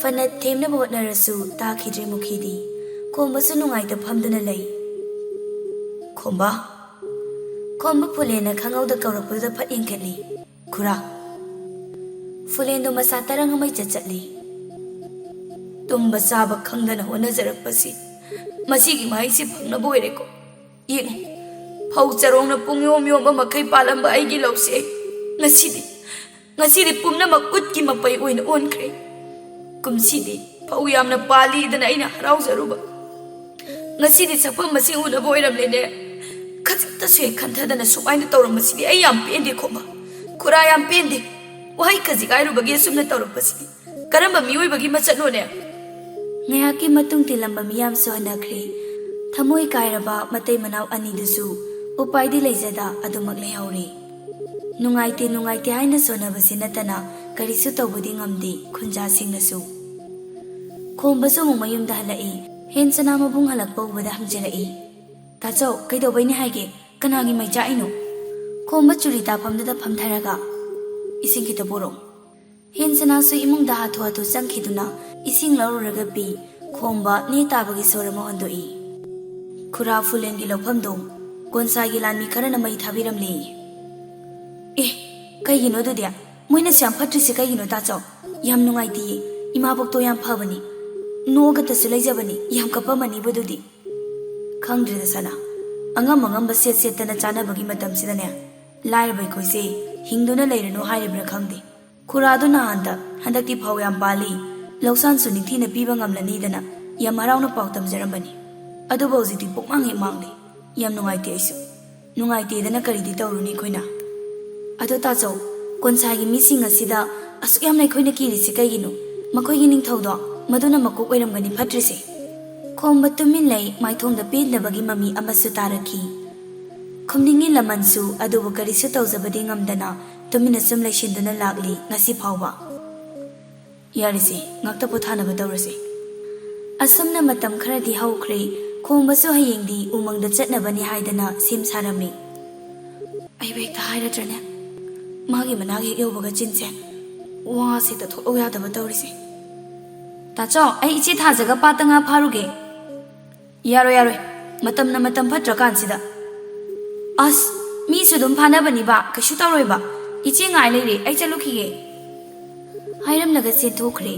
ꯐꯅ ꯊꯦꯝꯅꯕ ꯍꯣꯠꯅꯔꯁꯨ ꯇꯥꯈꯤꯗ꯭ꯔꯦ ꯃꯨꯈꯤꯗꯤ꯫ ꯈꯣꯝꯕꯁꯨ ꯅꯨꯡꯉꯥꯏꯇ ꯐꯝꯗꯨꯅ ꯂꯩ꯫ "ꯈꯣꯝꯕ!" ꯈꯣꯝꯕ ꯐꯨꯂꯦꯟꯅ ꯈꯪꯍꯧꯗ ꯀꯧꯔꯛꯄꯗꯨꯗ ꯐꯠ ꯌꯦꯡꯈꯠꯂꯤ꯫ "ꯈꯨꯔꯥ!" ꯐꯨꯂꯦꯟꯗꯣ ꯃꯁꯥ ꯇꯔꯪ ꯑꯃ ꯏꯆꯠ ꯆꯠꯂꯤ꯫ "ꯇꯨꯝꯕ ꯆꯥꯕ ꯈꯪꯗꯅ ꯍꯣꯠꯅꯖꯔꯛꯄꯁꯤ ꯃꯁꯤꯒꯤ ꯃꯍꯩꯁꯤ ꯐꯪꯅꯕ ꯑꯣꯏꯔꯦꯀꯣ꯫ ꯌꯦꯡꯉꯨ, ꯐꯧ ꯆꯔꯣꯡꯅ ꯄꯨꯡ ꯌꯣꯝ ꯌꯣꯝꯕ ꯃꯈꯩ ꯄꯥꯜꯂꯝꯕ ꯑꯩꯒꯤ ꯂꯧꯁꯦ ꯉꯁꯤꯗꯤ, ꯉꯁꯤꯗꯤ ꯄꯨꯝꯅꯃꯛ ꯎꯠꯀꯤ ꯃꯄꯩ ꯑꯣꯏꯅ ꯑꯣꯟꯈ꯭ꯔꯦ꯫ ꯀꯨꯝꯁꯤꯗꯤ ꯐꯧ ꯌꯥꯝꯅ ꯄꯥꯜꯂꯤꯗꯅ ꯑꯩꯅ ꯍꯔꯥꯎꯖꯔꯨꯕ, ꯉꯁꯤꯗꯤ ꯁꯛꯐꯝ ꯃꯁꯤ ꯎꯅꯕ ꯑꯣꯏꯔꯝꯂꯦꯅꯦ꯫ ꯈꯖꯤꯛꯇꯁꯨ ꯍꯦꯛ ꯈꯟꯊꯗꯅ ꯁꯨꯃꯥꯏꯅ ꯇꯧꯔꯝꯕꯁꯤꯗꯤ ꯑꯩ ꯌꯥꯝ ꯄꯦꯟꯗꯦ ꯈꯣꯝꯕ, ꯈꯨꯔꯥ ꯌꯥꯝ ꯄꯦꯟꯗꯦ꯫ ꯋꯥꯍꯩ ꯈꯖꯤꯛ ꯍꯥꯏꯔꯨꯕꯒꯤ ꯑꯁꯨꯝꯅ ꯇꯧꯔꯛꯄꯁꯤꯗꯤ ꯀꯔꯝꯕ ꯃꯤꯑꯣꯏꯕꯒꯤ ꯃꯆꯠꯅꯣꯅꯦ?" ꯉꯥꯏꯍꯥꯛꯀꯤ ꯃꯇꯨꯡ ꯇꯤꯜꯂꯝꯕ ꯃꯤꯌꯥꯝꯁꯨ ꯍꯟꯅꯈ꯭ꯔꯦ꯫ ꯊꯃꯣꯏ ꯀꯥꯏꯔꯕ ꯃꯇꯩ ꯃꯅꯥꯎ ꯑꯅꯤꯗꯨꯁꯨ ꯎꯄꯥꯏꯗꯤ ꯂꯩꯖꯗ ꯑꯗꯨꯃꯛ ꯂꯩꯍꯧꯔꯦ꯫ ꯅꯨꯡꯉꯥꯏꯇꯦ, ꯅꯨꯡꯉꯥꯏꯇꯦ ꯍꯥꯏꯅ ꯁꯣꯟꯅꯕꯁꯤ ꯅꯠꯇꯅ ꯀꯔꯤꯁꯨ ꯇꯧꯕꯗꯤ ꯉꯝꯗꯦ ꯈꯨꯟꯖꯥꯁꯤꯡꯅꯁꯨ꯫ ꯈꯣꯝꯕꯁꯨ ꯑꯃꯨꯛ ꯃꯌꯨꯝꯗ ꯍꯜꯂꯛꯏ꯫ ꯍꯦꯟꯁꯅꯥ ꯃꯕꯨꯡ ꯍꯜꯂꯛꯄ ꯎꯕꯗ ꯍꯪꯖꯔꯛꯏ, "ꯇꯥꯆꯧ, ꯀꯩꯗꯧꯕꯩꯅꯦ ꯍꯥꯏꯒꯦ? ꯀꯅꯥꯒꯤ ꯃꯩ ꯆꯥꯛꯏꯅꯣ?" ꯈꯣꯝꯕ ꯆꯨꯔꯤ ꯇꯥꯐꯝꯗꯨꯗ ꯐꯝꯊꯔꯒ "ꯏꯁꯤꯡ ꯈꯤꯇ ꯄꯨꯔꯛꯑꯣ"꯫ ꯍꯦꯟꯁꯅꯥꯁꯨ ꯏꯃꯨꯡꯗ ꯍꯥꯊꯨ ꯍꯥꯊꯨ ꯆꯪꯈꯤꯗꯨꯅ ꯏꯁꯤꯡ ꯂꯧꯔꯨꯔꯒ ꯄꯤ꯫ ꯈꯣꯝꯕ ꯅꯦ ꯇꯥꯕꯒꯤ ꯁꯣꯔ ꯑꯃ ꯍꯣꯟꯗꯣꯛꯏ꯫ "ꯈꯨꯔꯥ ꯐꯨꯂꯦꯟꯒꯤ ꯂꯧꯐꯝꯗꯣ ꯀꯣꯟꯁꯥꯏꯒꯤ ꯂꯥꯟꯃꯤ ꯈꯔꯅ ꯃꯩ ꯊꯥꯕꯤꯔꯝꯂꯦ"꯫ "ꯑꯦ, ꯀꯩꯒꯤꯅꯣ ꯑꯗꯨꯗꯤ? ꯃꯣꯏꯅꯁꯨ ꯌꯥꯝ ꯐꯠꯇ꯭ꯔꯤꯁꯦ ꯀꯩꯒꯤꯅꯣ ꯇꯥꯆꯧ? ꯌꯥꯝ ꯅꯨꯡꯉꯥꯏꯇꯦꯌꯦ꯫ ꯏꯃꯥꯕꯣꯛꯇꯣ ꯌꯥꯝ ꯐꯕꯅꯤ, ꯅꯣꯛꯑꯒꯇꯁꯨ ꯂꯩꯖꯕꯅꯤ, ꯌꯥꯝ ꯀꯞꯄꯝꯃꯅꯤꯕꯨ ꯑꯗꯨꯗꯤ"꯫ "ꯈꯪꯗ꯭ꯔꯦꯗ ꯁꯅꯥ, ꯑꯉꯝ ꯑꯉꯝꯕ ꯁꯦꯠ ꯁꯦꯠꯇꯅ ꯆꯥꯅꯕꯒꯤ ꯃꯇꯝꯁꯤꯗꯅꯦ, ꯂꯥꯏꯔꯕ ꯑꯩꯈꯣꯏꯁꯦ ꯍꯤꯡꯗꯨꯅ ꯂꯩꯔꯅꯨ ꯍꯥꯏꯔꯤꯕ꯭ꯔꯥ ꯈꯪꯗꯦ꯫ ꯈꯨꯔꯥꯗꯨ ꯅꯍꯥꯟꯗ ꯍꯟꯗꯛꯇꯤ ꯐꯧ ꯌꯥꯝ ꯄꯥꯜꯂꯤ, ꯂꯧꯁꯥꯟꯁꯨ ꯅꯤꯡꯊꯤꯅ ꯄꯤꯕ ꯉꯝꯂꯅꯤꯗꯅ ꯌꯥꯝ ꯍꯔꯥꯎꯅ ꯄꯥꯎ ꯇꯝꯖꯔꯝꯕꯅꯤ꯫ ꯑꯗꯨꯕꯨ ꯍꯧꯖꯤꯛꯇꯤ ꯄꯨꯡꯃꯥꯡ ꯍꯦꯛ ꯃꯥꯡꯂꯦ꯫ ꯌꯥꯝ ꯅꯨꯡꯉꯥꯏꯇꯦ ꯑꯩꯁꯨ"꯫ "ꯅꯨꯡꯉꯥꯏꯇꯦꯗꯅ ꯀꯔꯤꯗꯤ ꯇꯧꯔꯨꯅꯤ ꯑꯩꯈꯣꯏꯅ?" "ꯑꯗꯣ ꯇꯥꯆꯧ, ꯀꯣꯟꯁꯥꯏꯒꯤ ꯃꯤꯁꯤꯡ ꯑꯁꯤꯗ ꯑꯁꯨꯛ ꯌꯥꯝꯅ ꯑꯩꯈꯣꯏꯅ ꯀꯤꯔꯤꯁꯤ ꯀꯩꯒꯤꯅꯣ? ꯃꯈꯣꯏꯒꯤ ꯅꯤꯡꯊꯧꯗꯣ ꯃꯗꯨꯅ ꯃꯀꯣꯛ ꯑꯣꯏꯔꯝꯒꯅꯤ ꯐꯠꯇ꯭ꯔꯤꯁꯦ"꯫ ꯈꯣꯝꯕ ꯇꯨꯃꯤꯟ ꯂꯩ, ꯃꯥꯏꯊꯣꯡꯗ ꯄꯦꯟꯗꯕꯒꯤ ꯃꯃꯤ ꯑꯃꯁꯨ ꯇꯥꯔꯛꯈꯤ꯫ ꯈꯨꯝꯅꯤꯡꯉꯤ ꯂꯃꯟꯁꯨ, ꯑꯗꯨꯕꯨ ꯀꯔꯤꯁꯨ ꯇꯧꯖꯕꯗꯤ ꯉꯝꯗꯅ ꯇꯨꯃꯤꯟꯅ ꯁꯨꯝ ꯂꯩꯁꯤꯟꯗꯨꯅ ꯂꯥꯛꯂꯤ ꯉꯁꯤ ꯐꯥꯎꯕ꯫ "ꯌꯥꯔꯦꯁꯦ, ꯉꯥꯛꯇ ꯄꯣꯊꯥꯅꯕ ꯇꯧꯔꯁꯦ"꯫ ꯑꯁꯨꯝꯅ ꯃꯇꯝ ꯈꯔꯗꯤ ꯍꯧꯈ꯭ꯔꯦ꯫ ꯀꯣꯝꯕꯁꯨ ꯍꯌꯦꯡꯗꯤ ꯎꯃꯪꯗ ꯆꯠꯅꯕꯅꯤ ꯍꯥꯏꯗꯅ ꯁꯦꯝ ꯁꯥꯔꯝꯃꯤ꯫ ꯑꯩꯕꯨ ꯍꯦꯛꯇ ꯍꯥꯏꯔꯗ꯭ꯔꯅꯦ? ꯃꯥꯒꯤ ꯃꯅꯥꯛ ꯍꯦꯛ ꯌꯧꯕꯒ ꯆꯤꯟꯁꯦ ꯋꯥꯁꯦ ꯍꯦꯛꯇ ꯊꯣꯛꯂꯧ ꯌꯥꯗꯕ ꯇꯧꯔꯤꯁꯦ꯫ "ꯇꯥꯆꯧ, ꯑꯩ ꯏꯆꯦ ꯊꯥꯖꯒ ꯄꯥꯠꯇ ꯉꯥ ꯐꯥꯔꯨꯒꯦ꯫" "ꯌꯥꯔꯣꯏ, ꯌꯥꯔꯣꯏ, ꯃꯇꯝꯅ ꯃꯇꯝ ꯐꯠꯇ꯭ꯔꯀꯥꯟꯁꯤꯗ꯫" "ꯑꯁ, ꯃꯤꯁꯨ ꯑꯗꯨꯝ ꯐꯥꯅꯕꯅꯤꯕ, ꯀꯩꯁꯨ ꯇꯧꯔꯣꯏꯕ꯫ ꯏꯆꯦ ꯉꯥꯏ ꯂꯩꯔꯦ, ꯑꯩ ꯆꯠꯂꯨꯈꯤꯒꯦ꯫" ꯍꯥꯏꯔꯝꯂꯒ ꯆꯦꯟꯊꯣꯛꯈ꯭ꯔꯦ꯫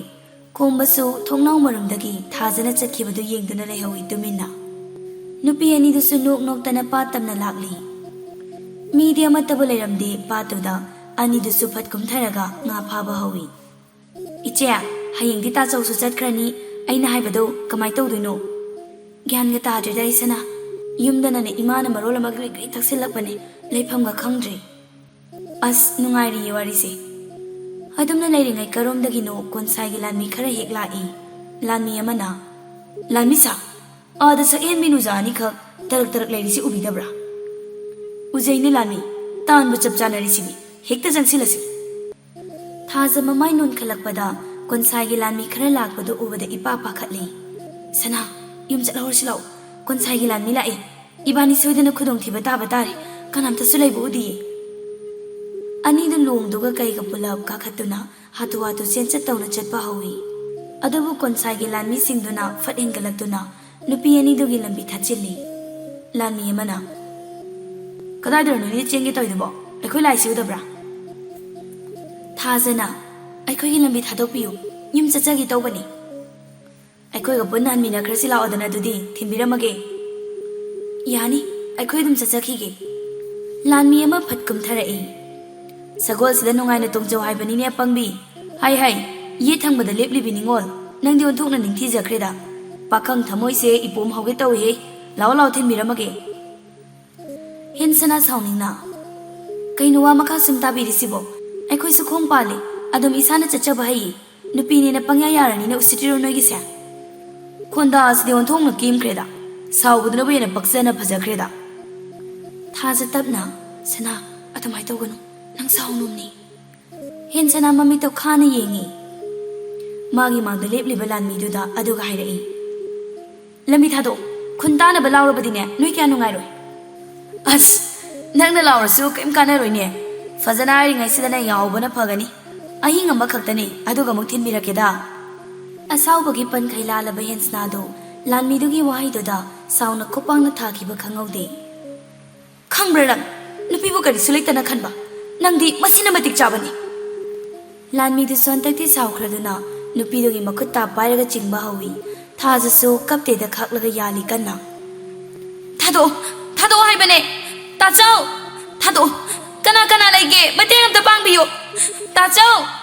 ꯀꯣꯝꯕꯁꯨ ꯊꯣꯡꯅꯥꯎ ꯃꯔꯨꯝꯗꯒꯤ ꯊꯥꯖꯅ ꯆꯠꯈꯤꯕꯗꯨ ꯌꯦꯡꯗꯨꯅ ꯂꯩꯍꯧꯏ ꯇꯨꯃꯤꯟꯅ꯫ ꯅꯨꯄꯤ ꯑꯅꯤꯗꯨꯁꯨ ꯅꯣꯛ ꯅꯣꯛꯇꯅ ꯄꯥꯠ ꯇꯝꯅ ꯂꯥꯛꯂꯤ꯫ ꯃꯤꯗꯤ ꯑꯃꯠꯇꯕꯨ ꯂꯩꯔꯝꯗꯦ ꯄꯥꯠꯇꯨꯗ꯫ ꯑꯅꯤꯗꯨꯁꯨ ꯐꯠ ꯀꯨꯝꯊꯔꯒ ꯉꯥ ꯐꯥꯕ ꯍꯧꯏ꯫ "ꯏꯆꯦ, ꯍꯌꯦꯡꯗꯤ ꯇꯥꯆꯧꯁꯨ ꯆꯠꯈ꯭ꯔꯅꯤ, ꯑꯩꯅ ꯍꯥꯏꯕꯗꯣ ꯀꯃꯥꯏ ꯇꯧꯗꯣꯏꯅꯣ?" "ꯒ꯭ꯌꯥꯟꯒ ꯇꯥꯗ꯭ꯔꯦꯗ ꯑꯩ ꯁꯅꯥ꯫ ꯌꯨꯝꯗꯅꯅꯦ ꯏꯃꯥꯅ ꯃꯔꯣꯜ ꯑꯃ ꯒ꯭ꯔꯤꯛ ꯒ꯭ꯔꯤꯛ ꯊꯛꯆꯤꯜꯂꯛꯄꯅꯦ, ꯂꯩꯐꯝꯒ ꯈꯪꯗ꯭ꯔꯦ꯫" ꯑꯁ, ꯅꯨꯡꯉꯥꯏꯔꯤꯌꯦ ꯋꯥꯔꯤꯁꯦ꯫ ꯑꯗꯨꯝꯅ ꯂꯩꯔꯤꯉꯩ ꯀꯔꯣꯝꯗꯒꯤꯅꯣ ꯀꯣꯟꯁꯥꯏꯒꯤ ꯂꯥꯟꯃꯤ ꯈꯔ ꯍꯦꯛ ꯂꯥꯛꯏ꯫ ꯂꯥꯟꯃꯤ ꯑꯃꯅ, "ꯂꯥꯟꯃꯤ ꯁꯥ, ꯑꯥꯗ ꯁꯛꯍꯦꯟꯕꯤ ꯅꯨꯖꯥ ꯑꯅꯤꯈꯛ ꯇꯔꯛ ꯇꯔꯛ ꯂꯩꯔꯤꯁꯤ ꯎꯕꯤꯗꯕ꯭ꯔꯥ?" "ꯎꯖꯩꯅꯦ ꯂꯥꯟꯃꯤ, ꯇꯥꯟꯕꯨ ꯆꯞ ꯆꯥꯅꯔꯤꯁꯤꯗꯤ, ꯍꯦꯛꯇ ꯆꯪꯁꯤꯜꯂꯁꯤ꯫" ꯊꯥꯖ ꯃꯃꯥꯏ ꯅꯣꯟꯈꯠꯂꯛꯄꯗ ꯀꯣꯟꯁꯥꯏꯒꯤ ꯂꯥꯟꯃꯤ ꯈꯔ ꯂꯥꯛꯄꯗꯨ ꯎꯕꯗ ꯏꯄꯥ ꯄꯥꯈꯠꯂꯦ꯫ "ꯁꯅꯥ, ꯌꯨꯝ ꯆꯠꯍꯧꯔꯁꯤ ꯂꯥꯛꯑꯣ, ꯀꯣꯟꯁꯥꯏꯒꯤ ꯂꯥꯟꯃꯤ ꯂꯥꯛꯑꯦ꯫ ꯏꯕꯥꯅꯤ ꯁꯣꯏꯗꯅ ꯈꯨꯗꯣꯡꯊꯤꯕ ꯇꯥꯕ ꯇꯥꯔꯦ, ꯀꯅꯥꯝꯇꯁꯨ ꯂꯩꯕ ꯎꯗꯤꯌꯦ꯫" ꯑꯅꯤꯗꯨ ꯂꯣꯡꯗꯨꯒ ꯀꯩꯒ ꯄꯨꯂꯞ ꯀꯥꯈꯠꯇꯨꯅ ꯍꯥꯊꯨ ꯍꯥꯊꯨ ꯆꯦꯟꯆꯠ ꯇꯧꯅ ꯆꯠꯄ ꯍꯧꯏ꯫ ꯑꯗꯨꯕꯨ ꯀꯣꯟꯁꯥꯏꯒꯤ ꯂꯥꯟꯃꯤꯁꯤꯡꯗꯨꯅ ꯐꯠ ꯍꯦꯟꯒꯠꯂꯛꯇꯨꯅ ꯅꯨꯄꯤ ꯑꯅꯤꯗꯨꯒꯤ ꯂꯝꯕꯤ ꯊꯠꯆꯤꯜꯂꯤ꯫ ꯂꯥꯟꯃꯤ ꯑꯃꯅ, "ꯀꯗꯥꯏꯗꯅꯣ ꯅꯣꯏꯅ ꯆꯦꯟꯒꯦ ꯇꯧꯔꯤꯗꯨꯕꯣ? ꯑꯩꯈꯣꯏ ꯂꯥꯛꯏꯁꯤ ꯎꯗꯕ꯭ꯔꯥ?" ꯊꯥꯖꯅ, "ꯑꯩꯈꯣꯏꯒꯤ ꯂꯝꯕꯤ ꯊꯥꯗꯣꯛꯄꯤꯌꯨ, ꯌꯨꯝ ꯆꯠꯆꯒꯦ ꯇꯧꯕꯅꯤ꯫" "ꯑꯩꯈꯣꯏꯒ ꯄꯨꯟꯅ ꯍꯟꯃꯤꯟꯅꯈ꯭ꯔꯁꯤ ꯂꯥꯛꯑꯣꯗꯅ, ꯑꯗꯨꯗꯤ ꯊꯤꯟꯕꯤꯔꯝꯃꯒꯦ꯫" "ꯌꯥꯅꯤ, ꯑꯩꯈꯣꯏ ꯑꯗꯨꯝ ꯆꯠꯆꯈꯤꯒꯦ꯫" ꯂꯥꯟꯃꯤ ꯑꯃ ꯐꯠ ꯀꯨꯝꯊꯔꯛꯏ꯫ "ꯁꯒꯣꯜꯁꯤꯗ ꯅꯨꯡꯉꯥꯏꯅ ꯇꯣꯡꯖꯧ ꯍꯥꯏꯕꯅꯤꯅꯦ ꯑꯄꯪꯕꯤ꯫ ꯍꯥꯏ ꯍꯥꯏ, ꯌꯦꯠ ꯊꯪꯕꯗ ꯂꯦꯞꯂꯤꯕꯤ ꯅꯤꯉꯣꯜ, ꯅꯪꯗꯤ ꯑꯣꯟꯊꯣꯛꯅ ꯅꯤꯡꯊꯤꯖꯈ꯭ꯔꯦꯗ꯫ ꯄꯥꯈꯪ ꯊꯃꯣꯏꯁꯦ ꯏꯄꯣꯝ ꯍꯧꯒꯦ ꯇꯧꯏꯍꯦ꯫ ꯂꯥꯛꯑꯣ ꯂꯥꯛꯑꯣ, ꯊꯤꯟꯕꯤꯔꯝꯃꯒꯦ꯫" ꯍꯦꯟꯁꯅꯥ ꯁꯥꯎꯅꯤꯡꯅ, "ꯀꯩꯅꯣ ꯋꯥ ꯃꯈꯥ ꯁꯨꯝ ꯇꯥꯕꯤꯔꯤꯁꯤꯕꯣ? ꯑꯩꯈꯣꯏꯁꯨ ꯈꯣꯡ ꯄꯥꯜꯂꯤ, ꯑꯗꯨꯝ ꯏꯁꯥꯅ ꯆꯠꯆꯕ ꯍꯩꯌꯦ꯫ ꯅꯨꯄꯤꯅꯦꯅ ꯄꯪꯌꯥ ꯌꯥꯔꯅꯤꯅ ꯎꯁꯤꯠꯇ꯭ꯔꯤꯔꯣ ꯅꯣꯏꯒꯤꯁꯦ?" ꯈꯣꯟꯗꯥ ꯑꯁꯤꯗꯤ ꯑꯣꯟꯊꯣꯛꯅ ꯀꯦꯝꯈ꯭ꯔꯦꯗ꯫ ꯁꯥꯎꯕꯗꯨꯅꯕꯨ ꯍꯦꯟꯅ ꯄꯛꯆꯅ ꯐꯖꯈ꯭ꯔꯦꯗ꯫ ꯊꯥꯖ ꯇꯞꯅ, "ꯁꯅꯥ, ꯑꯗꯨꯃꯥꯏ ꯇꯧꯒꯅꯨ, ꯅꯪ ꯁꯥꯎꯅꯨꯝꯅꯤ꯫" ꯍꯦꯟꯁꯅꯥ ꯃꯃꯤꯠꯇꯣ ꯈꯥꯅ ꯌꯦꯡꯉꯤ꯫ ꯃꯥꯒꯤ ꯃꯥꯡꯗ ꯂꯦꯞꯂꯤꯕ ꯂꯥꯟꯃꯤꯗꯨꯗ ꯑꯗꯨꯒ ꯍꯥꯏꯔꯛꯏ, "ꯂꯝꯕꯤ ꯊꯥꯗꯣꯛꯑꯣ, ꯈꯨꯟ ꯇꯥꯅꯕ ꯂꯥꯎꯔꯕꯗꯤꯅꯦ, ꯅꯣꯏ ꯀꯌꯥ ꯅꯨꯡꯉꯥꯏꯔꯣꯏ꯫ ꯑꯁ, ꯅꯪꯅ ꯂꯥꯎꯔꯁꯨ ꯀꯔꯤꯝ ꯀꯥꯟꯅꯔꯣꯏꯅꯦ꯫ ꯐꯖꯅ ꯍꯥꯏꯔꯤꯉꯩꯁꯤꯗꯅꯦ ꯌꯥꯍꯧꯕꯅ ꯐꯒꯅꯤ꯫ ꯑꯍꯤꯡ ꯑꯃꯈꯛꯇꯅꯤ, ꯑꯗꯨꯒ ꯑꯃꯨꯛ ꯊꯤꯟꯕꯤꯔꯛꯀꯦꯗ꯫ ꯑꯁꯥꯎꯕꯒꯤ ꯄꯟꯈꯩ ꯂꯥꯜꯂꯕ ꯍꯦꯟꯁꯅꯥꯗꯨ ꯂꯥꯟꯃꯤꯗꯨꯒꯤ ꯋꯥꯍꯩꯗꯨꯗ ꯁꯥꯎꯅ ꯈꯨꯄꯥꯡꯅ ꯊꯥꯈꯤꯕ ꯈꯪꯍꯧꯗꯦ꯫ ꯈꯪꯕ꯭ꯔꯥ ꯅꯪ? ꯅꯨꯄꯤꯕꯨ ꯀꯔꯤꯁꯨ ꯂꯩꯇꯅ ꯈꯟꯕ? ꯅꯪꯗꯤ ꯃꯁꯤꯅ ꯃꯇꯤꯛ ꯆꯥꯕꯅꯤ꯫ ꯂꯥꯟꯃꯤꯗꯨꯁꯨ ꯍꯟꯗꯛꯇꯤ ꯁꯥꯎꯈ꯭ꯔꯗꯨꯅ ꯅꯨꯄꯤꯗꯨꯒꯤ ꯃꯈꯨꯠ ꯇꯥ ꯄꯥꯏꯔꯒ ꯆꯤꯡꯕ ꯍꯧꯏ꯫ ꯊꯥꯖꯁꯨ ꯀꯞꯇꯦꯗ ꯈꯥꯛꯂꯒ ꯌꯥꯜꯂꯤ ꯀꯟꯅ꯫ "ꯊꯥꯗꯣꯛꯑꯣ, ꯊꯥꯗꯣꯛꯑꯣ ꯍꯥꯏꯕꯅꯦ! ꯇꯥꯆꯧ! ꯊꯥꯗꯣꯛꯑꯣ! ꯀꯅꯥ ꯀꯅꯥ ꯂꯩꯒꯦ? ꯃꯇꯦꯡ ꯑꯝꯇ ꯄꯥꯡꯕꯤꯌꯨ! ꯇꯥꯆꯧ!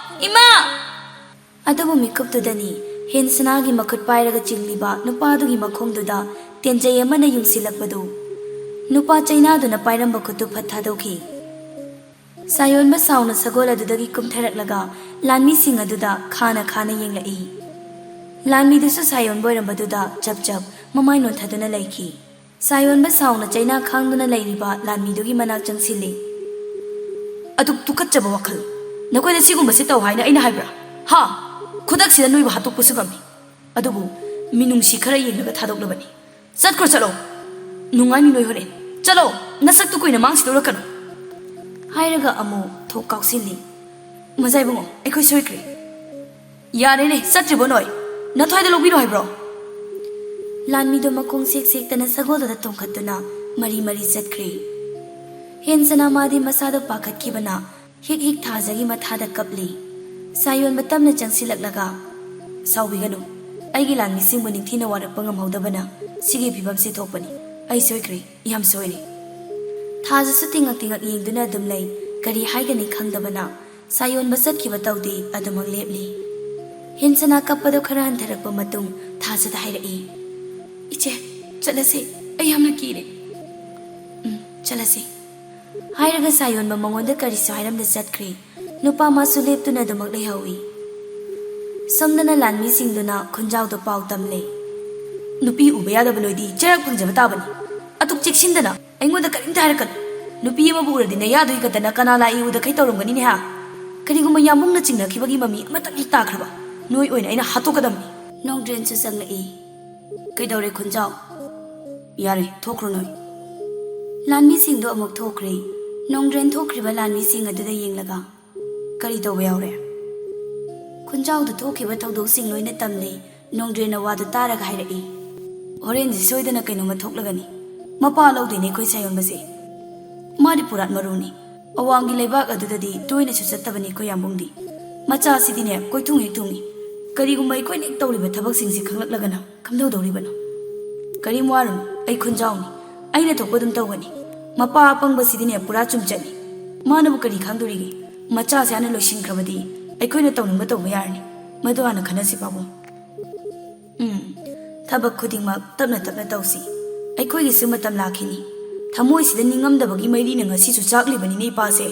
ꯏꯃꯥ!" ꯑꯗꯨꯕꯨ ꯃꯤꯀꯨꯞꯇꯨꯗꯅꯤ ꯍꯦꯟꯁꯅꯥꯒꯤ ꯃꯈꯨꯠ ꯄꯥꯏꯔꯒ ꯆꯤꯡꯂꯤꯕ ꯅꯨꯄꯥꯗꯨꯒꯤ ꯃꯈꯣꯡꯗꯨꯗ ꯇꯦꯟꯖꯩ ꯑꯃꯅ ꯌꯨꯡꯁꯤꯜꯂꯛꯄꯗꯨ꯫ ꯅꯨꯄꯥ ꯆꯩꯅꯥꯗꯨꯅ ꯄꯥꯏꯔꯝꯕ ꯈꯨꯠꯇꯨ ꯐꯠ ꯊꯥꯗꯣꯛꯈꯤ꯫ ꯁꯥꯌꯣꯟꯕ ꯁꯥꯎꯅ ꯁꯒꯣꯜ ꯑꯗꯨꯗꯒꯤ ꯀꯨꯝꯊꯔꯛꯂꯒ ꯂꯥꯟꯃꯤꯁꯤꯡ ꯑꯗꯨꯗ ꯈꯥꯅ ꯈꯥꯅ ꯌꯦꯡꯂꯛꯏ꯫ ꯂꯥꯟꯃꯤꯗꯨꯁꯨ ꯁꯥꯌꯣꯟꯕ ꯑꯣꯏꯔꯝꯕꯗꯨꯗ ꯆꯞ ꯆꯞ ꯃꯃꯥꯏ ꯅꯣꯟꯊꯗꯨꯅ ꯂꯩꯈꯤ꯫ ꯁꯥꯌꯣꯟꯕ ꯁꯥꯎꯅ ꯆꯩꯅꯥ ꯈꯥꯡꯗꯨꯅ ꯂꯩꯔꯤꯕ ꯂꯥꯟꯃꯤꯗꯨꯒꯤ ꯃꯅꯥꯛ ꯆꯪꯁꯤꯜꯂꯤ꯫ "ꯑꯗꯨꯛ ꯇꯨꯀꯠꯆꯕ ꯋꯥꯈꯜ! ꯅꯈꯣꯏꯗ ꯁꯤꯒꯨꯝꯕꯁꯤ ꯇꯧ ꯍꯥꯏꯅ ꯑꯩꯅ ꯍꯥꯏꯕ꯭ꯔꯥ? ꯍꯥ? ꯈꯨꯗꯛꯁꯤꯗ ꯅꯣꯏꯕꯨ ꯍꯥꯠꯇꯣꯛꯄꯁꯨ ꯉꯝꯃꯤ꯫ ꯑꯗꯨꯕꯨ ꯃꯤꯅꯨꯡꯁꯤ ꯈꯔ ꯌꯦꯡꯂꯒ ꯊꯥꯗꯣꯛꯂꯕꯅꯤ꯫ ꯆꯠꯈ꯭ꯔꯣ, ꯆꯠꯂꯣ꯫ ꯅꯨꯡꯉꯥꯏꯅꯤ ꯅꯣꯏ ꯍꯣꯔꯦꯟ꯫ ꯆꯠꯂꯣ, ꯅꯁꯛꯇꯨ ꯀꯨꯏꯅ ꯃꯥꯡꯁꯤꯜꯂꯨꯔꯛꯀꯅꯨ꯫" ꯍꯥꯏꯔꯒ ꯑꯃꯨꯛ ꯊꯣꯛ ꯀꯥꯎꯁꯤꯜꯂꯤ꯫ "ꯃꯖꯥ ꯏꯕꯨꯡꯉꯣ, ꯑꯩꯈꯣꯏ ꯁꯣꯏꯈ꯭ꯔꯦ꯫" "ꯌꯥꯔꯦꯅꯦ, ꯆꯠꯇ꯭ꯔꯤꯕꯣ ꯅꯣꯏ? ꯅꯊ꯭ꯋꯥꯏꯗ ꯂꯧꯕꯤꯔꯣ ꯍꯥꯏꯕ꯭ꯔꯣ?" ꯂꯥꯟꯃꯤꯗꯣ ꯃꯈꯣꯡ ꯁꯦꯛ ꯁꯦꯛꯇꯅ ꯁꯒꯣꯜꯗꯨꯗ ꯇꯣꯡꯈꯠꯇꯨꯅ ꯃꯔꯤ ꯃꯔꯤ ꯆꯠꯈ꯭ꯔꯦ꯫ ꯍꯦꯟꯁꯅꯥ ꯃꯥꯗꯤ ꯃꯁꯥꯗꯣ ꯄꯥꯈꯠꯈꯤꯕꯅ ꯍꯤꯛ ꯍꯤꯛ ꯊꯥꯖꯒꯤ ꯃꯊꯥꯗ ꯀꯞꯂꯤ꯫ ꯁꯥꯌꯣꯟꯕ ꯇꯞꯅ ꯆꯪꯁꯤꯜꯂꯛꯂꯒ, "ꯁꯥꯎꯕꯤꯒꯅꯨ, ꯑꯩꯒꯤ ꯂꯥꯟꯃꯤꯁꯤꯡꯕꯨ ꯅꯤꯡꯊꯤꯅ ꯋꯥꯔꯛꯄ ꯉꯝꯍꯧꯗꯕꯅ ꯁꯤꯒꯤ ꯐꯤꯕꯝꯁꯤ ꯊꯣꯛꯄꯅꯤ꯫ ꯑꯩ ꯁꯣꯏꯈ꯭ꯔꯦ, ꯌꯥꯝ ꯁꯣꯏꯔꯦ꯫" ꯊꯥꯖꯁꯨ ꯇꯤꯡꯉꯛ ꯇꯤꯡꯉꯛ ꯌꯦꯡꯗꯨꯅ ꯑꯗꯨꯝ ꯂꯩ꯫ ꯀꯔꯤ ꯍꯥꯏꯒꯅꯤ ꯈꯪꯗꯕꯅ ꯁꯥꯌꯣꯟꯕ ꯆꯠꯈꯤꯕ ꯇꯧꯗꯦ, ꯑꯗꯨꯃꯛ ꯂꯦꯞꯂꯤ꯫ ꯍꯦꯟꯁꯅꯥ ꯀꯞꯄꯗꯨ ꯈꯔ ꯍꯟꯊꯔꯛꯄ ꯃꯇꯨꯡ ꯊꯥꯖꯗ ꯍꯥꯏꯔꯛꯏ, "ꯏꯆꯦ, ꯆꯠꯂꯁꯤ, ꯑꯩ ꯌꯥꯝꯅ ꯀꯤꯔꯦ꯫" "ꯎꯝ, ꯆꯠꯂꯁꯤ꯫" ꯍꯥꯏꯔꯒ ꯁꯥꯌꯣꯟꯕ ꯃꯉꯣꯟꯗ ꯀꯔꯤꯁꯨ ꯍꯥꯏꯔꯝꯗ ꯆꯠꯈ꯭ꯔꯦ꯫ ꯅꯨꯄꯥ ꯃꯥꯁꯨ ꯂꯦꯞꯇꯨꯅ ꯑꯗꯨꯃꯛ ꯂꯩꯍꯧꯏ꯫ ꯁꯣꯝꯗꯅ ꯂꯥꯟꯃꯤꯁꯤꯡꯗꯨꯅ ꯈꯨꯟꯖꯥꯎꯗ ꯄꯥꯎ ꯇꯝꯂꯦ꯫ "ꯅꯨꯄꯤ ꯎꯕ ꯌꯥꯗꯕ ꯅꯣꯏꯗꯤ ꯆꯩꯔꯛ ꯐꯪꯖꯕ ꯇꯥꯕꯅꯤ꯫ ꯑꯗꯨꯛ ꯆꯦꯛꯁꯤꯟꯗꯅ ꯑꯩꯉꯣꯟꯗ ꯀꯔꯤꯝꯇ ꯍꯥꯏꯔꯛꯀꯅꯨ꯫ ꯅꯨꯄꯤ ꯑꯃꯕꯨ ꯎꯔꯗꯤ ꯅꯌꯥꯗꯨꯒꯤ ꯀꯟꯇꯅ ꯀꯅꯥ ꯂꯥꯛꯏ ꯎꯗꯈꯩ ꯇꯧꯔꯝꯒꯅꯤꯅꯦ ꯍꯥ? ꯀꯔꯤꯒꯨꯝꯕ ꯌꯥꯝꯕꯨꯡꯅ ꯆꯤꯡꯅꯈꯤꯕꯒꯤ ꯃꯃꯤ ꯑꯃꯇꯪ ꯍꯦꯛ ꯇꯥꯈ꯭ꯔꯕ ꯅꯣꯏ ꯑꯣꯏꯅ ꯑꯩꯅ ꯍꯥꯠꯇꯣꯛꯀꯗꯕꯅꯤ꯫" ꯅꯣꯡꯗ꯭ꯔꯦꯟꯁꯨ ꯆꯪꯂꯛꯏ꯫ "ꯀꯩꯗꯧꯔꯦ ꯈꯨꯟꯖꯥꯎ?" "ꯌꯥꯔꯦ, ꯊꯣꯛꯈ꯭ꯔꯣ ꯅꯣꯏ꯫" ꯂꯥꯟꯃꯤꯁꯤꯡꯗꯣ ꯑꯃꯨꯛ ꯊꯣꯛꯈ꯭ꯔꯦ꯫ ꯅꯣꯡꯗ꯭ꯔꯦꯟ ꯊꯣꯛꯈ꯭ꯔꯤꯕ ꯂꯥꯟꯃꯤꯁꯤꯡ ꯑꯗꯨꯗ ꯌꯦꯡꯂꯒ, "ꯀꯔꯤ ꯇꯧꯕ ꯌꯥꯎꯔꯦ?" "ꯈꯨꯟꯖꯥꯎꯗ ꯊꯣꯛꯈꯤꯕ ꯊꯧꯗꯣꯛꯁꯤꯡ ꯂꯣꯏꯅ ꯇꯝꯂꯦ꯫" ꯅꯣꯡꯗ꯭ꯔꯦꯟꯅ ꯋꯥꯗꯨ ꯇꯥꯔꯒ ꯍꯥꯏꯔꯛꯏ꯫ "ꯍꯣꯔꯦꯟꯗꯤ ꯁꯣꯏꯗꯅ ꯀꯩꯅꯣꯝꯃ ꯊꯣꯛꯂꯒꯅꯤ꯫ ꯃꯄꯥ ꯂꯧꯗꯣꯏꯅꯦ ꯑꯩꯈꯣꯏ ꯁꯥꯌꯣꯟꯕꯁꯦ꯫ ꯃꯥꯗꯤ ꯄꯨꯔꯥꯠ ꯃꯔꯨꯅꯤ꯫ ꯑꯋꯥꯡꯒꯤ ꯂꯩꯕꯥꯛ ꯑꯗꯨꯗꯗꯤ ꯇꯣꯏꯅꯁꯨ ꯆꯠꯇꯕꯅꯤ ꯑꯩꯈꯣꯏ ꯌꯥꯝꯕꯨꯡꯗꯤ꯫ ꯃꯆꯥꯁꯤꯗꯤꯅꯦ ꯀꯣꯏꯊꯨꯡ ꯍꯦꯛ ꯊꯨꯡꯏ꯫ ꯀꯔꯤꯒꯨꯝꯕ ꯑꯩꯈꯣꯏꯅ ꯍꯦꯛ ꯇꯧꯔꯤꯕ ꯊꯕꯛꯁꯤꯡꯁꯤ ꯈꯪꯂꯛꯂꯒꯅ ꯀꯝꯗꯧꯗꯧꯔꯤꯕꯅꯣ?" "ꯀꯔꯤꯝ ꯋꯥꯔꯨꯅꯨ, ꯑꯩ ꯈꯨꯟꯖꯥꯎꯅꯤ꯫ ꯑꯩꯅ ꯊꯣꯛꯄ ꯑꯗꯨꯝ ꯇꯧꯒꯅꯤ꯫ ꯃꯄꯥ ꯑꯄꯪꯕꯁꯤꯗꯤꯅꯦ ꯄꯨꯔꯥ ꯆꯨꯝꯆꯠꯅꯤ꯫ ꯃꯥꯅꯕꯨ ꯀꯔꯤ ꯈꯪꯗꯣꯔꯤꯒꯦ? ꯃꯆꯥꯁꯦ ꯍꯥꯟꯅ ꯂꯣꯏꯁꯤꯟꯈ꯭ꯔꯕꯗꯤ ꯑꯩꯈꯣꯏꯅ ꯇꯧꯅꯤꯡꯕ ꯇꯧꯕ ꯌꯥꯔꯅꯤ꯫ ꯃꯗꯨ ꯍꯥꯟꯅ ꯈꯟꯅꯁꯤ, ꯄꯥꯕꯨꯡ꯫" "ꯎꯝ, ꯊꯕꯛ ꯈꯨꯗꯤꯡꯃꯛ ꯇꯞꯅ ꯇꯞꯅ ꯇꯧꯁꯤ꯫ ꯑꯩꯈꯣꯏꯒꯤꯁꯨ ꯃꯇꯝ ꯂꯥꯛꯈꯤꯅꯤ꯫ ꯊꯃꯣꯏꯁꯤꯗ ꯅꯤꯡꯉꯝꯗꯕꯒꯤ ꯃꯩꯔꯤꯅ ꯉꯁꯤꯁꯨ ꯆꯥꯛꯂꯤꯕꯅꯤꯅꯦ ꯏꯄꯥꯁꯦ꯫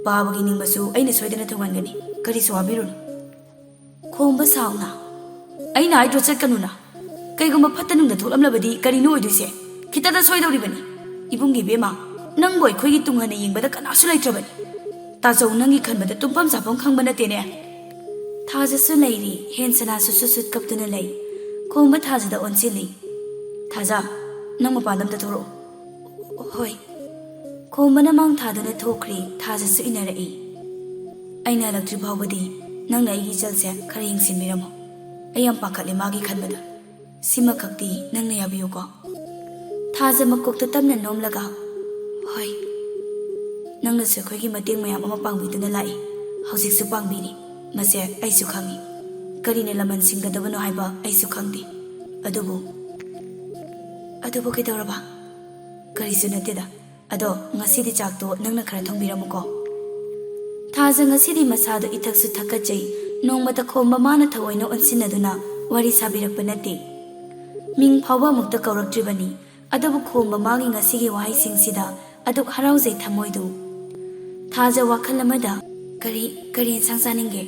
ꯄꯥꯕꯒꯤ ꯅꯤꯡꯕꯁꯨ ꯑꯩꯅ ꯁꯣꯏꯗꯅ ꯊꯨꯡꯍꯟꯒꯅꯤ꯫ ꯀꯔꯤꯁꯨ ꯋꯥꯕꯤꯔꯨꯅꯨ꯫" ꯈꯣꯝꯕ ꯁꯥꯎꯅ, "ꯑꯩꯅ ꯍꯥꯏꯗ꯭ꯔꯣ ꯆꯠꯀꯅꯨꯅ? ꯀꯩꯒꯨꯝꯕ ꯐꯠꯇ ꯅꯨꯡꯗ ꯊꯣꯛꯂꯝꯂꯕꯗꯤ ꯀꯔꯤꯅꯣ ꯑꯣꯏꯗꯣꯏꯁꯦ? ꯈꯤꯇꯗ ꯁꯣꯏꯗꯧꯔꯤꯕꯅꯤ꯫ ꯏꯕꯨꯡꯒꯤ ꯏꯕꯦꯝꯃ, ꯅꯪꯕꯨ ꯑꯩꯈꯣꯏꯒꯤ ꯇꯨꯡ ꯍꯟꯅ ꯌꯦꯡꯕꯗ ꯀꯅꯥꯁꯨ ꯂꯩꯇ꯭ꯔꯕꯅꯤ꯫ ꯇꯥꯆꯧ, ꯅꯪꯒꯤ ꯈꯟꯕꯗ ꯇꯨꯝꯐꯝ ꯆꯥꯐꯝ ꯈꯪꯕ ꯅꯠꯇꯦꯅꯦ꯫" ꯊꯥꯖꯁꯨ ꯂꯩꯔꯤ, ꯍꯦꯟ ꯁꯅꯥꯁꯨ ꯁꯨꯠ ꯁꯨꯠ ꯀꯞꯇꯨꯅ ꯂꯩ꯫ ꯈꯣꯝꯕ ꯊꯥꯖꯗ ꯑꯣꯟꯁꯤꯜꯂꯤ꯫ "ꯊꯥꯖ, ꯅꯪ ꯃꯄꯥꯟꯗ ꯑꯝꯇ ꯊꯣꯔꯛꯑꯣ꯫" "ꯍꯣꯏ꯫" ꯈꯣꯝꯕꯅ ꯃꯥꯡ ꯊꯥꯗꯨꯅ ꯊꯣꯛꯈ꯭ꯔꯦ꯫ ꯊꯥꯖꯁꯨ ꯏꯟꯅꯔꯛꯏ꯫ "ꯑꯩꯅ ꯍꯜꯂꯛꯇ꯭ꯔꯤ ꯐꯥꯎꯕꯗꯤ ꯅꯪꯅ ꯑꯩꯒꯤ ꯏꯆꯜꯁꯦ ꯈꯔ ꯌꯦꯡꯁꯤꯟꯕꯤꯔꯝꯃꯣ꯫ ꯑꯩ ꯌꯥꯝ ꯄꯥꯈꯠꯂꯦ ꯃꯥꯒꯤ ꯈꯟꯕꯗ꯫ ꯁꯤꯃꯈꯛꯇꯤ ꯅꯪꯅ ꯌꯥꯕꯤꯌꯨꯀꯣ꯫" ꯊꯥꯖ ꯃꯀꯣꯛꯇ ꯇꯞꯅ ꯅꯣꯝꯂꯒ, "ꯍꯣꯏ꯫" "ꯅꯪꯅꯁꯨ ꯑꯩꯈꯣꯏꯒꯤ ꯃꯇꯦꯡ ꯃꯌꯥꯝ ꯑꯃ ꯄꯥꯡꯕꯤꯗꯨꯅ ꯂꯥꯛꯏ, ꯍꯧꯖꯤꯛꯁꯨ ꯄꯥꯡꯕꯤꯔꯤ꯫ ꯃꯁꯦ ꯑꯩꯁꯨ ꯈꯪꯏ꯫ ꯀꯔꯤꯅ ꯂꯃꯟ ꯁꯤꯡꯒꯗꯕꯅꯣ ꯍꯥꯏꯕ ꯑꯩꯁꯨ ꯈꯪꯗꯦ꯫ ꯑꯗꯨꯕꯨ꯫" "ꯑꯗꯨꯕꯨ ꯀꯩꯗꯧꯔꯕ?" "ꯀꯔꯤꯁꯨ ꯅꯠꯇꯦꯗ꯫ ꯑꯗꯣ ꯉꯁꯤꯗꯤ ꯆꯥꯛꯇꯣ ꯅꯪꯅ ꯈꯔ ꯊꯣꯡꯕꯤꯔꯝꯃꯨꯀꯣ꯫" ꯊꯥꯖ ꯉꯁꯤꯗꯤ ꯃꯁꯥꯗꯣ ꯏꯊꯛꯁꯨ ꯊꯛꯀꯠꯆꯩ꯫ ꯅꯣꯡꯃꯇ ꯈꯣꯝꯕ ꯃꯥꯅ ꯊꯑꯣꯏꯅ ꯑꯣꯟꯁꯤꯟꯅꯗꯨꯅ ꯋꯥꯔꯤ ꯁꯥꯕꯤꯔꯛꯄ ꯅꯠꯇꯦ꯫ ꯃꯤꯡ ꯐꯥꯎꯕ ꯑꯃꯨꯛꯇ ꯀꯧꯔꯛꯇ꯭ꯔꯤꯕꯅꯤ꯫ ꯑꯗꯨꯕꯨ ꯈꯣꯝꯕ ꯃꯥꯒꯤ ꯉꯁꯤꯒꯤ ꯋꯥꯍꯩꯁꯤꯡꯁꯤꯗ ꯑꯗꯨꯛ ꯍꯔꯥꯎꯖꯩ ꯊꯃꯣꯏꯗꯨ꯫ ꯊꯥꯖ ꯋꯥꯈꯜ ꯑꯃꯗ, "ꯀꯔꯤ, ꯀꯔꯤ ꯏꯟꯁꯥꯡ ꯆꯥꯅꯤꯡꯒꯦ?"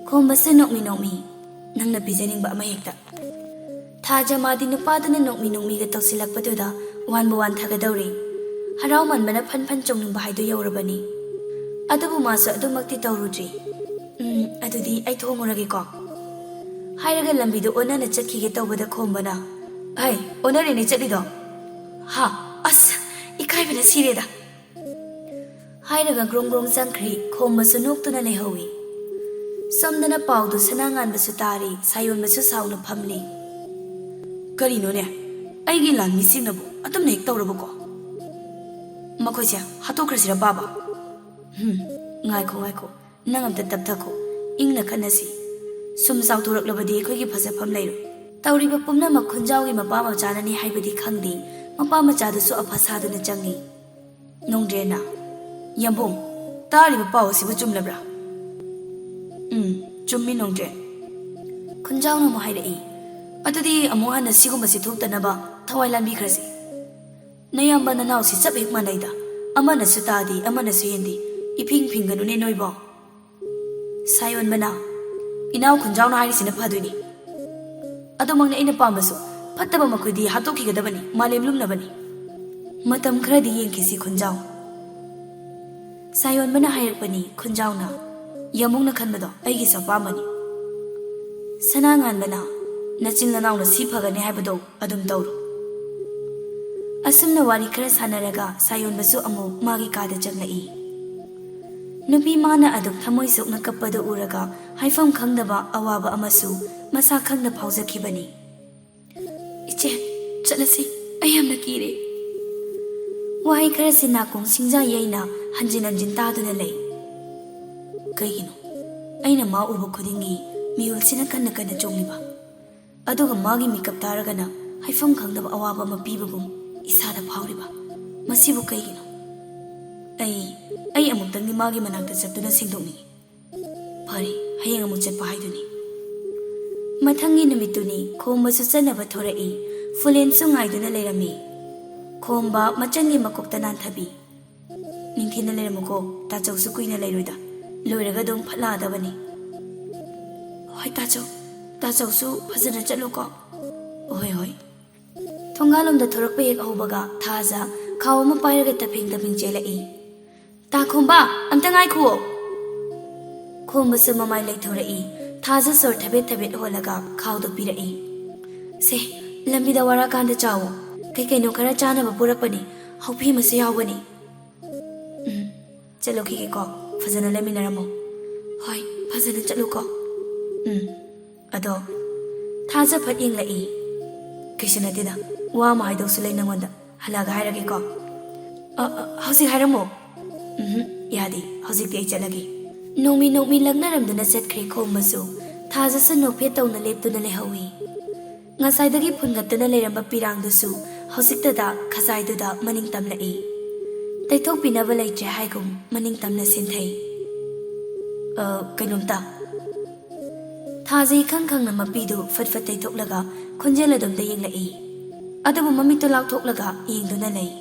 ꯈꯣꯝꯕꯁꯨ ꯅꯣꯛꯃꯤ ꯅꯣꯛꯃꯤ, "ꯅꯪꯅ ꯄꯤꯖꯅꯤꯡꯕ ꯑꯃ ꯍꯦꯛꯇ꯫" ꯊꯥꯖ ꯃꯥꯗꯤ ꯅꯨꯄꯥꯗꯨꯅ ꯅꯣꯛꯃꯤ ꯅꯣꯛꯃꯤꯒ ꯇꯧꯁꯤꯜꯂꯛꯄꯗꯨꯗ ꯋꯥꯟꯕꯨ ꯋꯥꯟꯊꯒꯗꯧꯔꯦ꯫ ꯍꯔꯥꯎꯃꯟꯕꯅ ꯐꯟ ꯐꯟ ꯆꯣꯡꯅꯤꯡꯕ ꯍꯥꯏꯗꯨ ꯌꯧꯔꯕꯅꯤ꯫ ꯑꯗꯨꯕꯨ ꯃꯥꯁꯨ ꯑꯗꯨꯃꯛꯇꯤ ꯇꯧꯔꯨꯗ꯭ꯔꯤ꯫ "ꯎꯝ, ꯑꯗꯨꯗꯤ ꯑꯩ ꯊꯣꯡꯉꯨꯔꯒꯦꯀꯣ꯫" ꯍꯥꯏꯔꯒ ꯂꯝꯕꯤꯗ ꯑꯣꯟꯅꯅ ꯆꯠꯈꯤꯒꯦ ꯇꯧꯕꯗ ꯈꯣꯝꯕꯅ, ꯑꯩ ꯑꯣꯟꯅꯔꯦꯅꯦ ꯆꯠꯂꯤꯗꯣ꯫ ꯍꯥ? ꯑꯁ, ꯏꯀꯥꯏꯕꯅ ꯁꯤꯔꯦꯗ꯫ ꯍꯥꯏꯔꯒ ꯒ꯭ꯔꯣꯡ ꯒ꯭ꯔꯣꯡ ꯆꯪꯈ꯭ꯔꯦ꯫ ꯈꯣꯝꯕꯁꯨ ꯅꯣꯛꯇꯨꯅ ꯂꯩꯍꯧꯏ꯫ ꯁꯣꯝꯗꯅ ꯄꯥꯎꯗꯨ ꯁꯅꯥꯉꯥꯟꯕꯁꯨ ꯇꯥꯔꯤ, ꯁꯥꯌꯣꯟꯕꯁꯨ ꯁꯥꯎꯅ ꯐꯝꯂꯤ꯫ ꯀꯔꯤꯅꯣꯅꯦ? ꯑꯩꯒꯤ ꯂꯥꯟꯃꯤꯁꯤꯡꯅꯕꯨ ꯑꯗꯨꯝꯅ ꯍꯦꯛ ꯇꯧꯔꯕꯀꯣ? ꯃꯈꯣꯏꯁꯦ ꯍꯥꯠꯇꯣꯛꯈ꯭ꯔꯁꯤꯔ ꯄꯥꯕ? ꯍꯝ, ꯉꯥꯏꯈꯣ, ꯉꯥꯏꯈꯣ꯫ ꯅꯪ ꯑꯝꯇ ꯇꯞꯊꯈꯣ꯫ ꯏꯪꯅ ꯈꯠꯅꯁꯤ꯫ ꯁꯨꯝ ꯆꯥꯎꯊꯣꯔꯛꯂꯕꯗꯤ ꯑꯩꯈꯣꯏꯒꯤ ꯐꯖꯐꯝ ꯂꯩꯔꯣꯏ꯫ ꯇꯧꯔꯤꯕ ꯄꯨꯝꯅꯃꯛ ꯈꯨꯟꯖꯥꯎꯒꯤ ꯃꯄꯥ ꯃꯆꯥꯅꯅꯤ ꯍꯥꯏꯕꯗꯤ ꯈꯪꯗꯦ꯫ ꯃꯄꯥ ꯃꯆꯥꯗꯨꯁꯨ ꯑꯐ ꯁꯥꯗꯨꯅ ꯆꯪꯏ꯫ ꯅꯣꯡꯗ꯭ꯔꯦꯟꯅ, "ꯌꯥꯝꯕꯨꯡ, ꯇꯥꯔꯤꯕ ꯄꯥꯎ ꯑꯁꯤꯕꯨ ꯆꯨꯝꯂꯕ꯭ꯔꯥ?" "ꯎꯝ, ꯆꯨꯝꯃꯤ ꯅꯣꯡꯗ꯭ꯔꯦꯟ꯫" ꯈꯨꯟꯖꯥꯎꯅ ꯑꯃꯨꯛ ꯍꯥꯏꯔꯛꯏ, "ꯑꯗꯨꯗꯤ ꯑꯃꯨꯛ ꯍꯟꯅ ꯁꯤꯒꯨꯝꯕꯁꯤ ꯊꯣꯛꯇꯅꯕ ꯊꯋꯥꯏ ꯂꯥꯟꯕꯤꯈ꯭ꯔꯁꯤ꯫ ꯅꯌꯥꯝꯕ ꯅꯅꯥꯎꯁꯤ ꯆꯞ ꯍꯦꯛ ꯃꯥꯟꯅꯩꯗ, ꯑꯃꯅꯁꯨ ꯇꯥꯗꯦ, ꯑꯃꯅꯁꯨ ꯍꯦꯟꯗꯦ, ꯏꯐꯤꯡ ꯐꯤꯡꯒꯅꯨꯅꯦ ꯅꯣꯏꯕꯣ꯫" ꯁꯥꯌꯣꯟꯕꯅ, "ꯏꯅꯥꯎ ꯈꯨꯟꯖꯥꯎꯅ ꯍꯥꯏꯔꯤꯁꯤꯅ ꯐꯗꯣꯏꯅꯤ꯫ ꯑꯗꯨꯃꯛꯅꯤ ꯑꯩꯅ ꯄꯥꯝꯕꯁꯨ, ꯐꯠꯇꯕ ꯃꯈꯣꯏꯗꯤ ꯍꯥꯠꯇꯣꯛꯈꯤꯒꯗꯕꯅꯤ, ꯃꯥꯂꯦꯝ ꯂꯨꯝꯅꯕꯅꯤ꯫ ꯃꯇꯝ ꯈꯔꯗꯤ ꯌꯦꯡꯈꯤꯁꯤ ꯈꯨꯟꯖꯥꯎ꯫" ꯁꯥꯌꯣꯟꯕꯅ ꯍꯥꯏꯔꯛꯄꯅꯤ꯫ ꯈꯨꯟꯖꯥꯎꯅ, "ꯌꯥꯝꯕꯨꯡꯅ ꯈꯟꯕꯗꯣ ꯑꯩꯒꯤꯁꯨ ꯑꯄꯥꯝꯕꯅꯤ꯫" ꯁꯅꯥꯉꯥꯟꯕꯅ, "ꯅꯆꯤꯟ ꯅꯅꯥꯎꯅ ꯁꯤ ꯐꯒꯅꯤ ꯍꯥꯏꯕꯗꯣ ꯑꯗꯨꯝ ꯇꯧꯔꯣ꯫" ꯑꯁꯨꯝꯅ ꯋꯥꯔꯤ ꯈꯔ ꯁꯥꯟꯅꯔꯒ ꯁꯥꯌꯣꯟꯕꯁꯨ ꯑꯃꯨꯛ ꯃꯥꯒꯤ ꯀꯥꯗ ꯆꯪꯂꯛꯏ꯫ ꯅꯨꯄꯤ ꯃꯥꯅ ꯑꯗꯨꯛ ꯊꯃꯣꯏ ꯁꯣꯛꯅ ꯀꯞꯄꯗꯨ ꯎꯔꯒ ꯍꯥꯏꯐꯝ ꯈꯪꯗꯕ ꯑꯋꯥꯕ ꯑꯃꯁꯨ ꯃꯁꯥ ꯈꯪꯅ ꯐꯥꯎꯖꯈꯤꯕꯅꯤ꯫ "ꯏꯆꯦ, ꯆꯠꯂꯁꯤ, ꯑꯩ ꯌꯥꯝꯅ ꯀꯤꯔꯦ꯫" ꯋꯥꯍꯩ ꯈꯔꯁꯤ ꯅꯥꯀꯣꯡ ꯁꯤꯡꯖꯥ ꯌꯩꯅ ꯍꯟꯖꯤꯟ ꯍꯟꯖꯤꯟ ꯇꯥꯗꯨꯅ ꯂꯩ꯫ ꯀꯩꯒꯤꯅꯣ? ꯑꯩꯅ ꯃꯥ ꯎꯕ ꯈꯨꯗꯤꯡꯒꯤ ꯃꯤꯍꯨꯜꯁꯤꯅ ꯀꯟꯅ ꯀꯟꯅ ꯆꯣꯡꯂꯤꯕ꯫ ꯑꯗꯨꯒ ꯃꯥꯒꯤ ꯃꯤꯀꯞ ꯇꯥꯔꯒꯅ ꯍꯥꯏꯐꯝ ꯈꯪꯗꯕ ꯑꯋꯥꯕ ꯑꯃ ꯄꯤꯕꯒꯨꯝ ꯏꯁꯥꯗ ꯐꯥꯎꯔꯤꯕ꯫ ꯃꯁꯤꯕꯨ ꯀꯩꯒꯤꯅꯣ? ꯑꯩ, ꯑꯩ ꯑꯃꯨꯛꯇꯪꯗꯤ ꯃꯥꯒꯤ ꯃꯅꯥꯛꯇ ꯆꯠꯇꯨꯅ ꯁꯦꯡꯗꯣꯛꯅꯤꯡꯏ꯫ ꯐꯔꯦ, ꯍꯌꯦꯡ ꯑꯃꯨꯛ ꯆꯠꯄ ꯍꯥꯏꯗꯨꯅꯤ꯫ ꯃꯊꯪꯒꯤ ꯅꯨꯃꯤꯠꯇꯨꯅꯤ꯫ ꯈꯣꯝꯕꯁꯨ ꯆꯠꯅꯕ ꯊꯣꯔꯛꯏ꯫ ꯐꯨꯂꯦꯟꯁꯨ ꯉꯥꯏꯗꯨꯅ ꯂꯩꯔꯝꯃꯤ꯫ ꯈꯣꯝꯕ ꯃꯆꯟꯒꯤ ꯃꯀꯣꯛꯇ ꯅꯥꯟꯊꯕꯤ꯫ "ꯅꯤꯡꯊꯤꯅ ꯂꯩꯔꯝꯃꯨꯀꯣ, ꯇꯥꯆꯧꯁꯨ ꯀꯨꯏꯅ ꯂꯩꯔꯣꯏꯗ꯫ ꯂꯣꯏꯔꯒ ꯑꯗꯨꯝ ꯐꯠ ꯂꯥꯛꯑꯗꯕꯅꯤ꯫" "ꯍꯣꯏ ꯇꯥꯆꯧ, ꯇꯥꯆꯧꯁꯨ ꯐꯖꯅ ꯆꯠꯂꯨꯀꯣ꯫" "ꯍꯣꯏ, ꯍꯣꯏ꯫" ꯊꯣꯡꯒꯥꯜꯂꯣꯝꯗ ꯊꯣꯔꯛꯄ ꯍꯦꯛ ꯍꯧꯕꯒ ꯊꯥꯖ ꯈꯥꯎ ꯑꯃ ꯄꯥꯏꯔꯒ ꯇꯞꯐꯦꯡ ꯇꯞꯐꯦꯡ ꯆꯦꯜꯂꯛꯏ꯫ "ꯇꯥ ꯈꯣꯝꯕ, ꯑꯝꯇ ꯉꯥꯏꯈꯨꯑꯣ꯫" ꯈꯣꯝꯕꯁꯨ ꯃꯃꯥꯏ ꯂꯩꯊꯣꯔꯛꯏ꯫ ꯊꯥꯖ ꯁꯣꯔ ꯊꯕꯦꯠ ꯊꯕꯦꯠ ꯍꯣꯜꯂꯒ ꯈꯥꯎꯗꯣ ꯄꯤꯔꯛꯏ꯫ "ꯁꯦ, ꯂꯝꯕꯤꯗ ꯋꯥꯔꯛꯑꯀꯥꯟꯗ ꯆꯥꯎꯋꯣ꯫ ꯀꯩ ꯀꯩꯅꯣ ꯈꯔ ꯆꯥꯅꯕ ꯄꯨꯔꯛꯄꯅꯤ꯫ ꯍꯧꯐꯤ ꯑꯃꯁꯨ ꯌꯥꯎꯒꯅꯤ꯫ ꯎꯝ, ꯆꯠꯂꯨꯈꯤꯒꯦꯀꯣ꯫ ꯐꯖꯅ ꯂꯩꯃꯤꯟꯅꯔꯝꯃꯣ꯫ ꯍꯣꯏ, ꯐꯖꯅ ꯆꯠꯂꯨꯀꯣ꯫ ꯎꯝ, ꯑꯗꯣ ꯊꯥꯖ ꯐꯠ ꯌꯦꯡꯂꯛꯏ꯫ ꯀꯩꯁꯨ ꯅꯠꯇꯦꯗ, ꯋꯥ ꯑꯃ ꯍꯥꯏꯗꯧꯁꯨ ꯂꯩ ꯅꯪꯉꯣꯟꯗ꯫ ꯍꯜꯂꯛꯑꯒ ꯍꯥꯏꯔꯒꯦꯀꯣ꯫ ꯑ, ꯑ, ꯍꯧꯖꯤꯛ ꯍꯥꯏꯔꯝꯃꯣ꯫ ꯎꯝꯍꯨꯝ, ꯌꯥꯗꯦ, ꯍꯧꯖꯤꯛꯇꯤ ꯑꯩ ꯆꯠꯂꯒꯦ꯫ ꯅꯣꯡꯃꯤ ꯅꯣꯡꯃꯤ ꯂꯛꯅꯔꯝꯗꯨꯅ ꯆꯠꯈ꯭ꯔꯦ ꯈꯣꯝꯕꯁꯨ꯫ ꯊꯥꯖꯁꯨ ꯅꯣꯛꯐꯦꯠ ꯇꯧꯅ ꯂꯦꯞꯇꯨꯅ ꯂꯩꯍꯧꯏ꯫ ꯉꯁꯥꯏꯗꯒꯤ ꯐꯨꯟꯒꯠꯇꯨꯅ ꯂꯩꯔꯝꯕ ꯄꯤꯔꯥꯡꯗꯨꯁꯨ ꯍꯧꯖꯤꯛꯇꯗ ꯈꯖꯥꯏꯗꯨꯗ ꯃꯅꯤꯡ ꯇꯝꯂꯛꯏ꯫ ꯇꯩꯊꯣꯛꯄꯤꯅꯕ ꯂꯩꯇ꯭ꯔꯦ ꯍꯥꯏꯒꯨꯝ ꯃꯅꯤꯡ ꯇꯝꯅ ꯁꯤꯟꯊꯩ꯫ "ꯑ, ꯀꯩꯅꯣꯝꯇ?" ꯊꯥꯖ ꯏꯈꯪ ꯈꯪꯅ ꯃꯄꯤꯗꯨ ꯐꯠ ꯐꯠ ꯇꯩꯊꯣꯛꯂꯒ ꯈꯣꯟꯖꯦꯜ ꯑꯗꯨꯝꯗ ꯌꯦꯡꯂꯛꯏ꯫ ꯑꯗꯨꯕꯨ ꯃꯃꯤꯠꯇꯨ ꯂꯥꯎꯊꯣꯛꯂꯒ ꯌꯦꯡꯗꯨꯅ ꯂꯩ꯫